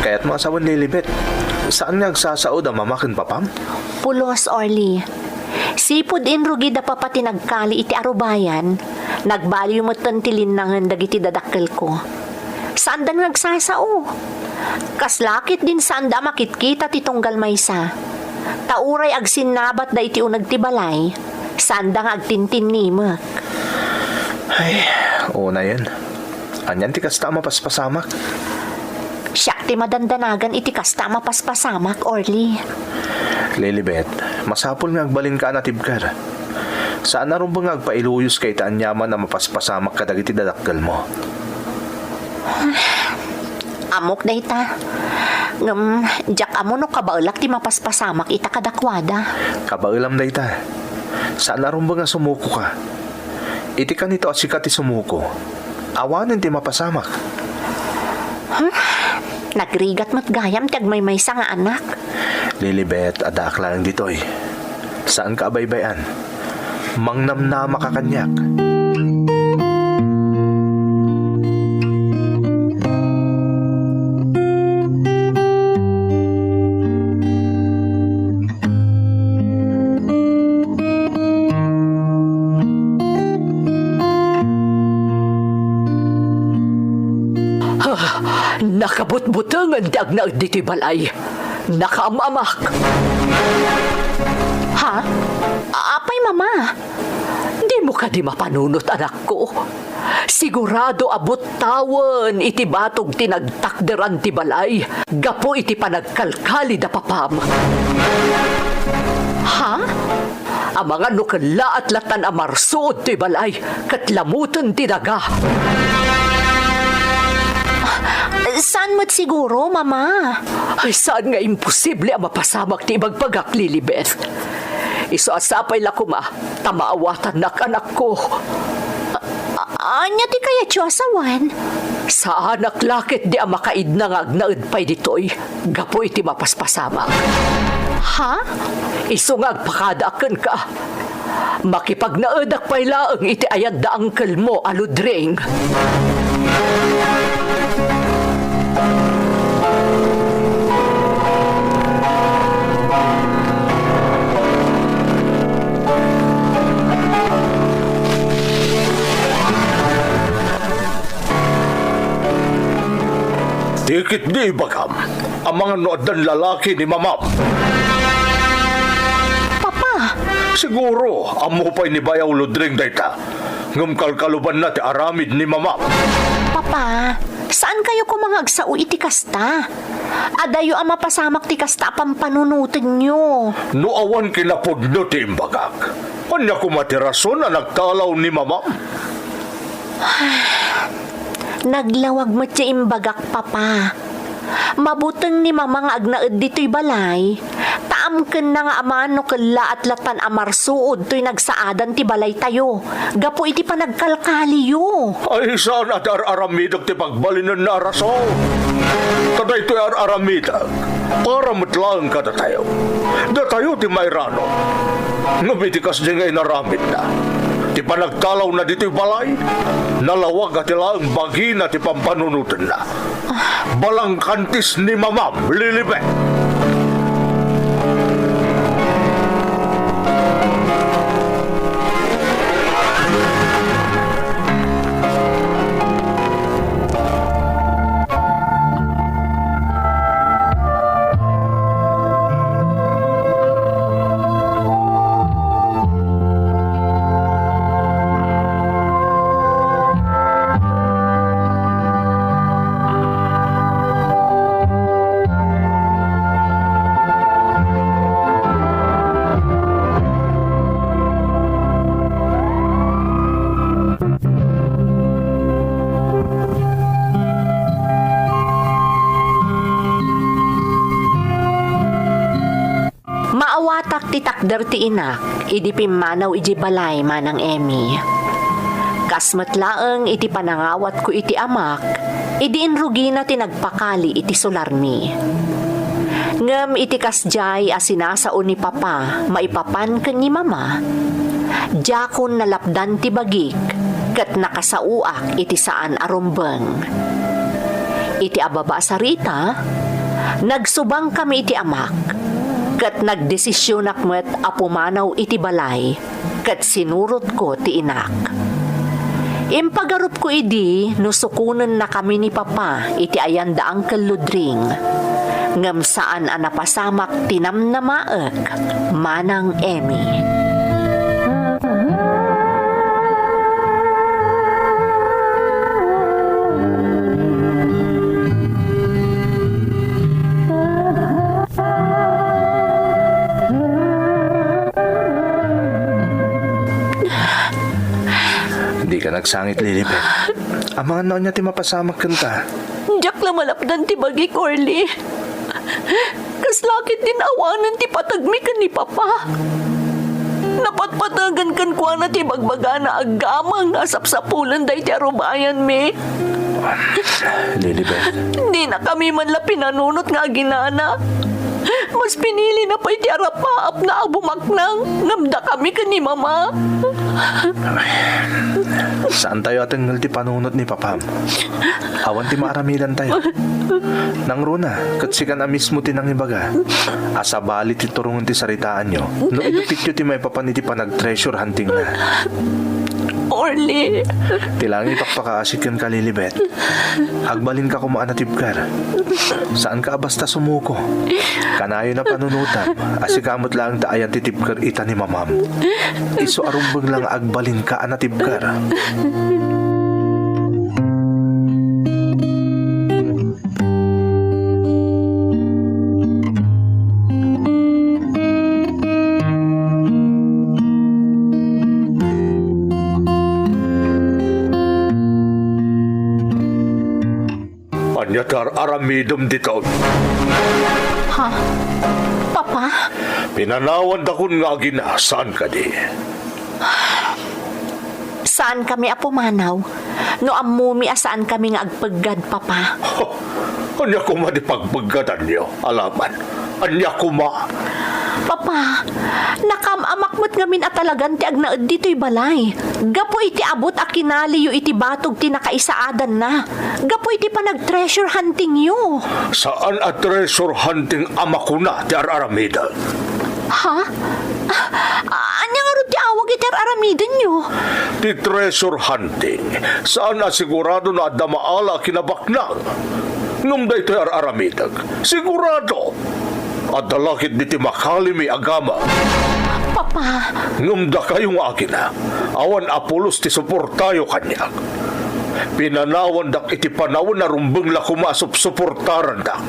Kayatmo a sawen, Lilibet, saan nga agsasaod a Mama ken Papam? Pulos, Orly. Sipud inrugi da Papa ti nagkali iti arubayan, nagbaliw metten ti linnangen dagiti dadakkelko. Saanda nga agsasao. Kasla ketdin saanda a makitkita ti tunggal maysa. Ta uray agsinnabatda iti uneg ti balay, saanda nga agtintinnimek. Ay, unayen. Anian ti kasta a mapaspasamak? Siak ti madandanagan iti kasta a mapaspasamak, Orly. Lilibet, masapul nga agbalinka a natibker. Saan a rumbeng nga agpailuyos ka iti aniaman a mapaspasamak kadagiti dadakkelmo. Ammok dayta. Ngem, diak ammo no kabaelak ti mapaspasamak ita kadakuada. Kabaelam dayta. Saan a rumbeng a sumuko ka. Iti kanito a sika ti sumuko, awanen ti mapasamak. Huh? Nagrigat met gayam ti agmaymaysa nga anak. Lilibet, addaak laeng ditoy. Saanka a baybay-an. Mangnamnamaka kaniak. Ah, nakabutbutengen ti agnaed ditoy balay. Nakaam-amak. Ha? Apay, Mama? Dimo kadi mapanunot, anakko? Sigurado a buttawen iti batog ti nagtakderan ti balay gapu iti panagkalkali da Papam. Ha? Amangan no kellaat lattan a marsuod toy balay ket lamoten ti daga. Saan met siguro, Mama? Ay, saan nga imposible a mapasamak ti ibagbagak, Lilibet. Isu a sapay la koma ta maawatannak, anakko. A-, ania ti kayatyo a sawen? Saanak la ketdi a makaidna nga agnaed pay ditoy gapu iti mapaspasamak. Ha? Isu nga agpakadaak kenka. Makipagnaedak pay laeng iti ayat da uncle mo a Ludring. Ti ketdi ibagam, amangan no addan lalaki ni Mamam. Papa! Siguro, ammo pay ni Bayaw Ludring dayta. Ngem kalkalubanna ti aramid ni Mamam. Pa, saan kayo koma nga agsao iti kasta? Adayo a mapasamak ti kasta a pampanunotenyo. No awan kinapudno ti imbagak, ania koma ti rason a nagtalaw ni Mamam? Naglawag met ti imbagak, Papa. Mabuteng ni Mama nga agnaed ditoy balay, ta amkenna nga aman no kellaat lattan a marsuod toy nagsaadan ti balaytayo gapu iti panagkalkaliyo. Ay, saan a ti ar-aramidek ti pagbalinenna a rason. Ta daytoy ar-aramidek para met laeng kadatayo. Datayo ti mairano. Ngem iti kasdi nga inaramidna, ti panagtalawna ditoy balay, nalawag a ti laeng bagina ti pampanunotenna. Balangkantis ni Mamam, Lilibet. Maawatak ti takder ti inak idi pimmanaw idiay balay, Manang Emmy. Kas met laeng iti panangawatko iti amak idi inrugina ti nagpakali iti solarmi. Ngem iti kasdiay a sinasao ni Papa maipapan ken ni Mama, diakon nalapdan ti bagik ket nakasaoak iti saan a rumbeng. Iti ababa a sarita, nagsubangkami iti amak, ket nagdesisionak met a pumanaw iti balay ket sinurotko ti inak. Impagarupko idi no sukonennakami ni Papa iti ayan da Uncle Ludring, ngem saan a napasamak ti namnamaek, Manang Emmy. Dika nagsangit, Lilibet. Amangan no ania ti mapasamak kenta. Diak la malapdan ti bagik, Orly. Kasla ketdin awanen ti patagmi ken ni Papa. Napatpatagan kenkuana ti bagbagana a gamang a sapsapulen daytoy a rubayanmi. Lilibet. Dinakami man la pinanunot nga aginana. Mas pinilina pay ti arapaapna a bumaknang ngem dakami ken ni Mama. Saantayo a tengngel ti panunot ni Papam. Awan ti maaramidantayo. Nangruna, ket sikan a mismo ti nangibaga a sabali ti turongen ti saritaanyo no idupityo ti maipapan iti panag-treasure huntingna. Orly. Ti langit pakpakaasi kenka, Lilibet. Agbalinka koma a natibker. Saanka a basta sumuko. Kanayon a panunotam a sika met laeng ti ayan ti tibker ita ni Mamam. Isu a rumbeng la nga agbalinka a natibker. Ania ti ar-aramidem ditoy? Ha? Papa? Pinanawantakon nga agina, saan kadi? Saankami a pumanaw no ammomi a saankami nga agpeggad, Papa. Ania koma ti pagpeggadanyo, alaman? Ania koma? Papa, nakaam-amak met ngamin a talagan ti agnaed ditoy balay. Gapu iti abut a kinaliyo iti batog ti nakaisaadanna. Gapu iti panag-treasure huntingyo. Saan a treasure hunting a makuna ti ar-aramidek. Ha? A-, ania ngarud ti awag iti ar-aramidenyo? Ti treasure hunting, saan a sigurado no adda maala a kinabaknang. Ngem daytoy ar-aramidek, sigurado. Adda la ketdi ti makalimi a gamang. Papa. Ngem dakayo nga agina, awan a pulos ti suportayo kaniak. Pinanawandak iti panawen a rumbeng la koma a supsuportarandak.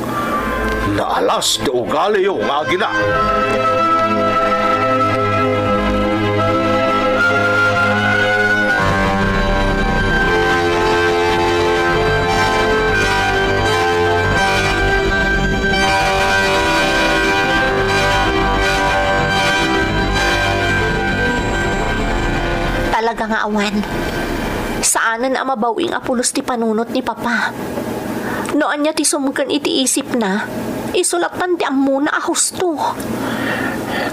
Naalas ti ugaliyo nga agina. Talaga nga awan. Saanen a mabaw-ing a pulos ti panunot ni Papa. No ania ti sumken iti isipna, isu lattan ti ammona a husto.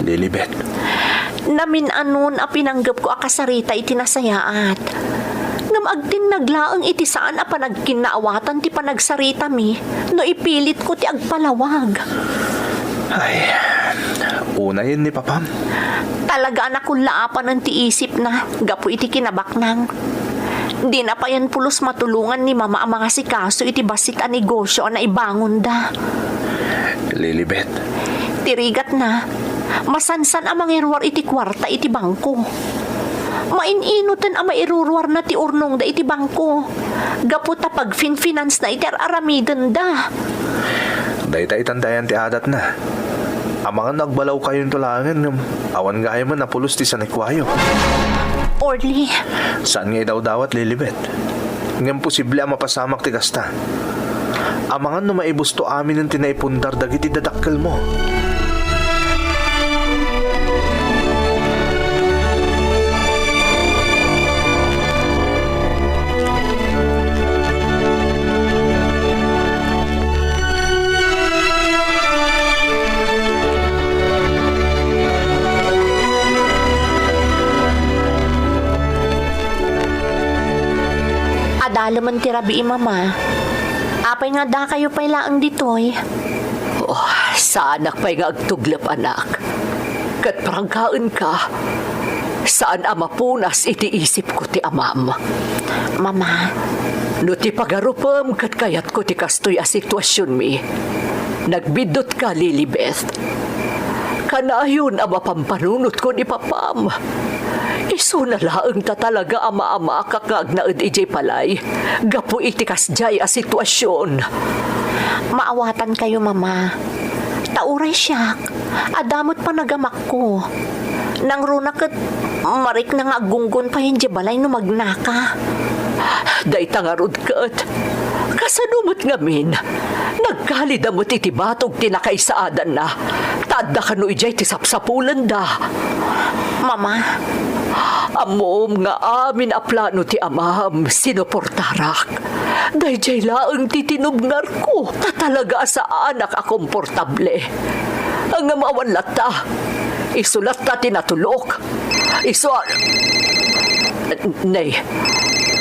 Lilibet. Namin-anon a pinanggepko a kasarita iti nasayaat. Ngem agtinnag laeng iti saan a panagkinnaawatan ti panagsaritami no ipilitko ti agpalawag. Ay, unayen ni Papam. Talaga a nakullaapanen ti isipna gapu iti kinabaknang. Dina payen pulos matulongan ni Mama a mangasikaso iti bassit a negosio a naibangonda. Lilibet. Ti rigatna, masansan a mangiruar iti kuarta iti bangko. Main-inoten a mairuruarna ti urnongda iti bangko gapu ta pagfinfinansna iti ar-aramidenda. Dayta itan ti ayan ti adatna. Amangan no agbalawkayonto laengen ngem awan gayamen a pulos ti sanikuayo. Orly. Saan nga idawdawat, Lilibet. Ngem posible a mapasamak ti kasta. Amangan no maibusto aminen ti naipundar dagiti dadakkelmo. Adalemen ti rabii, Mama. Apay nga addakayo pay laeng ditoy? Oh, saanak pay nga agtuglep, anak. Ket prangkaenka, saan a mapunas iti isipko ti amam. Mama. No ti pagarupem ket kayatko ti kastoy a situasionmi, nagbiddutka, Lilibeth. Kanayon a mapampanunotko ni Papam. Isuna laeng ta talaga a maamakak nga agnaed idiay balay gapu iti kasdiay a situasion. Maawatankayo, Mama. Ta uray siak, adda met panagamakko. Nangruna ket marikna nga aggunggon payen idiay balay no magnaka. Dayta ngarud ket, kasano met ngamin? Nagkalida met iti batog ti nakaisaadanna, ta adda kano idiay ti sapsapulenda. Mama. Ammom nga amin a plano ti amam, sinuportarak. Daydiay laeng ti tinubngarko, ta talaga a saanak a komportable. Ngem awan latta, isu latta ti natulok. Isu a-, ne,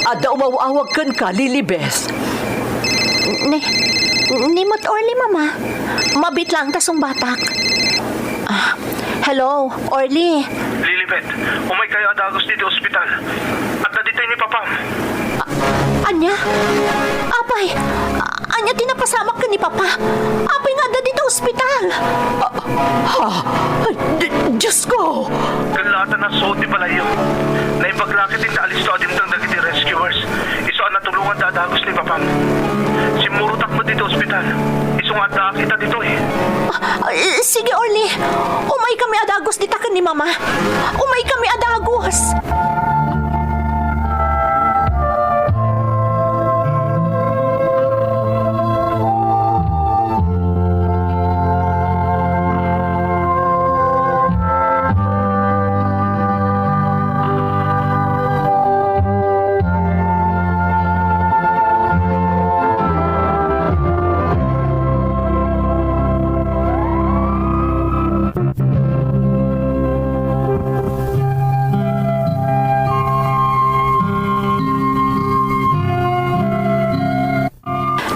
adda umaw-awag kenka, Lilibeth. Ne, ni met Orly, Mama. Mabiit laeng ta sungbatak. Ah, hello, Orly. Lilibeth, umaykayo a dagus ditoy ospital. Adda ditoy ni Papam. A-, ania? Apay, a-, ania ti napasamak ken ni Papa? Apay nga adda dita ospital? Ah, ah, di-, Diyos ko! Kellaatan a suot ti balayyo. Naimbag la ket inda alisto a dimteng dagiti rescuers. Isu a natulonganda a dagus ni Papam. Simmurotak met ditoy ospital. Isu nga addaak ita ditoy. Ah, eh, sige, Orly. Umaykami a dagus dita ken ni Mama. Umaykami a dagus.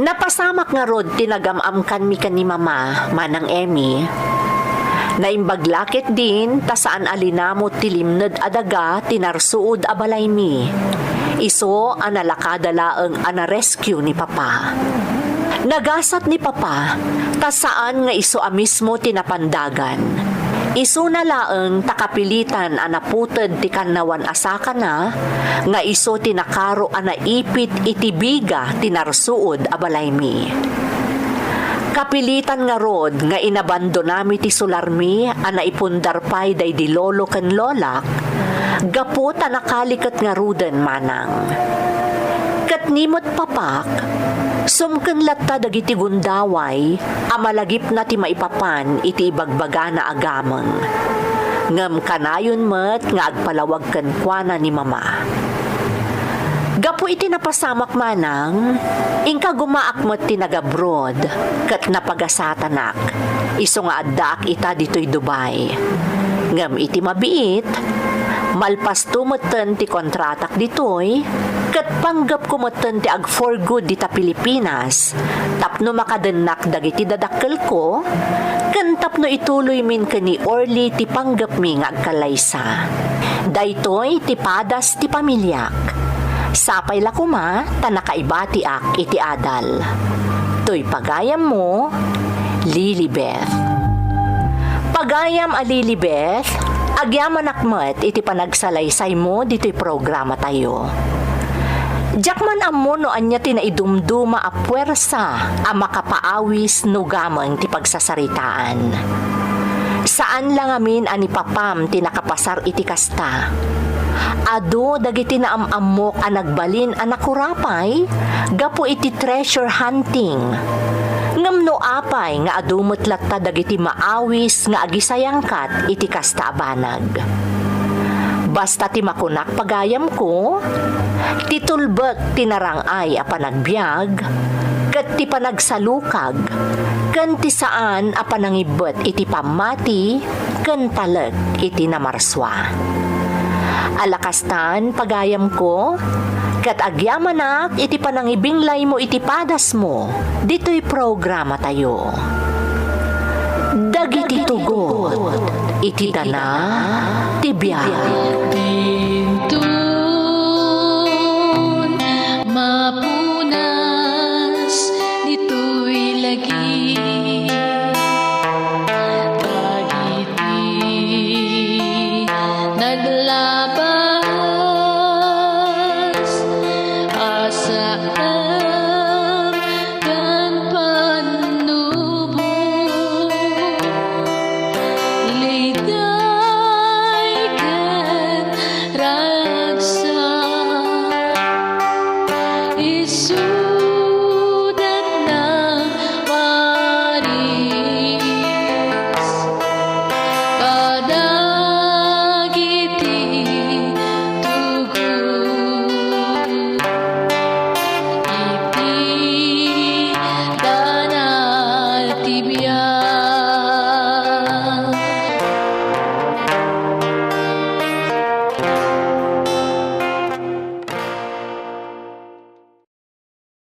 Napasamak ngarud ti nagam-amkanmi ken ni Mama, Manang Emmy. Naimbag la ketdin ta saan a linamut ti limned a daga ti narsuod a balaymi. Isu a nalakada laeng a na-rescue ni Papa. Nagasat ni Papa ta saan nga isu a mismo ti napandagan. Isuna laeng ta kapilitan a naputed ti kannawan a sakana nga isu ti nakaro a naipit iti biga ti narsuod a balaymi. Kapilitan ngarud nga inabandonami ti sularmi a naipundar pay daydi lolo ken lolak gapu ta nakaliket ngaruden manang. Ket ni met papak, sumken latta dagiti gundaway a malagipna ti maipapan iti ibagbagana a gameng. Ngem kanayon met nga agpalawag kenkuana ni Mama. Gapu iti napasamak manang, inka gumaak met ti nagabroad ket napagasatanak, isu nga addaak ita ditoy Dubai. Ngem iti mabiit, malpasto metten ti kontratak ditoy, ket panggepko metten ti ag-for good dita Pilipinas tapno makadennak dagiti dadakkelko, ken tapno ituloymin ken ni Orly ti panggepmi nga agkallaysa. Daytoy ti padas ti pamiliak. Sapay la koma ta nakaibatiak iti adal. Toy pagayammo, Lilibeth. Pagayam a Lilibeth, agyamanak met iti panagsalaysaymo ditoy programatayo. Diak man ammo no ania ti naidumduma a puwersa a makapaawis no gameng ti pagsasaritaan. Saan la ngamin a ni Papam ti nakapasar iti kasta. Adu dagiti naam-ammok a nagbalin a nakurapay gapu iti treasure hunting. Ngem no apay nga adu met latta dagiti maawis nga agisayangkat iti kasta a banag? Basta ti makunak pagayamko, ti tulbek ti narang-ay a panagbiag, ket ti panagsalukag, ken ti saan a panangibbet iti pammati ken talek iti namarsua. Ala kastan, pagayamko, ket agyamanak iti panangibinglaymo iti padasmo ditoy programatayo. Dagiti tugot iti dana ti biag. Dintun mapunas ditoy lagi dagiti naglabas a saan ken pannubo, liday ken ragsak. Isu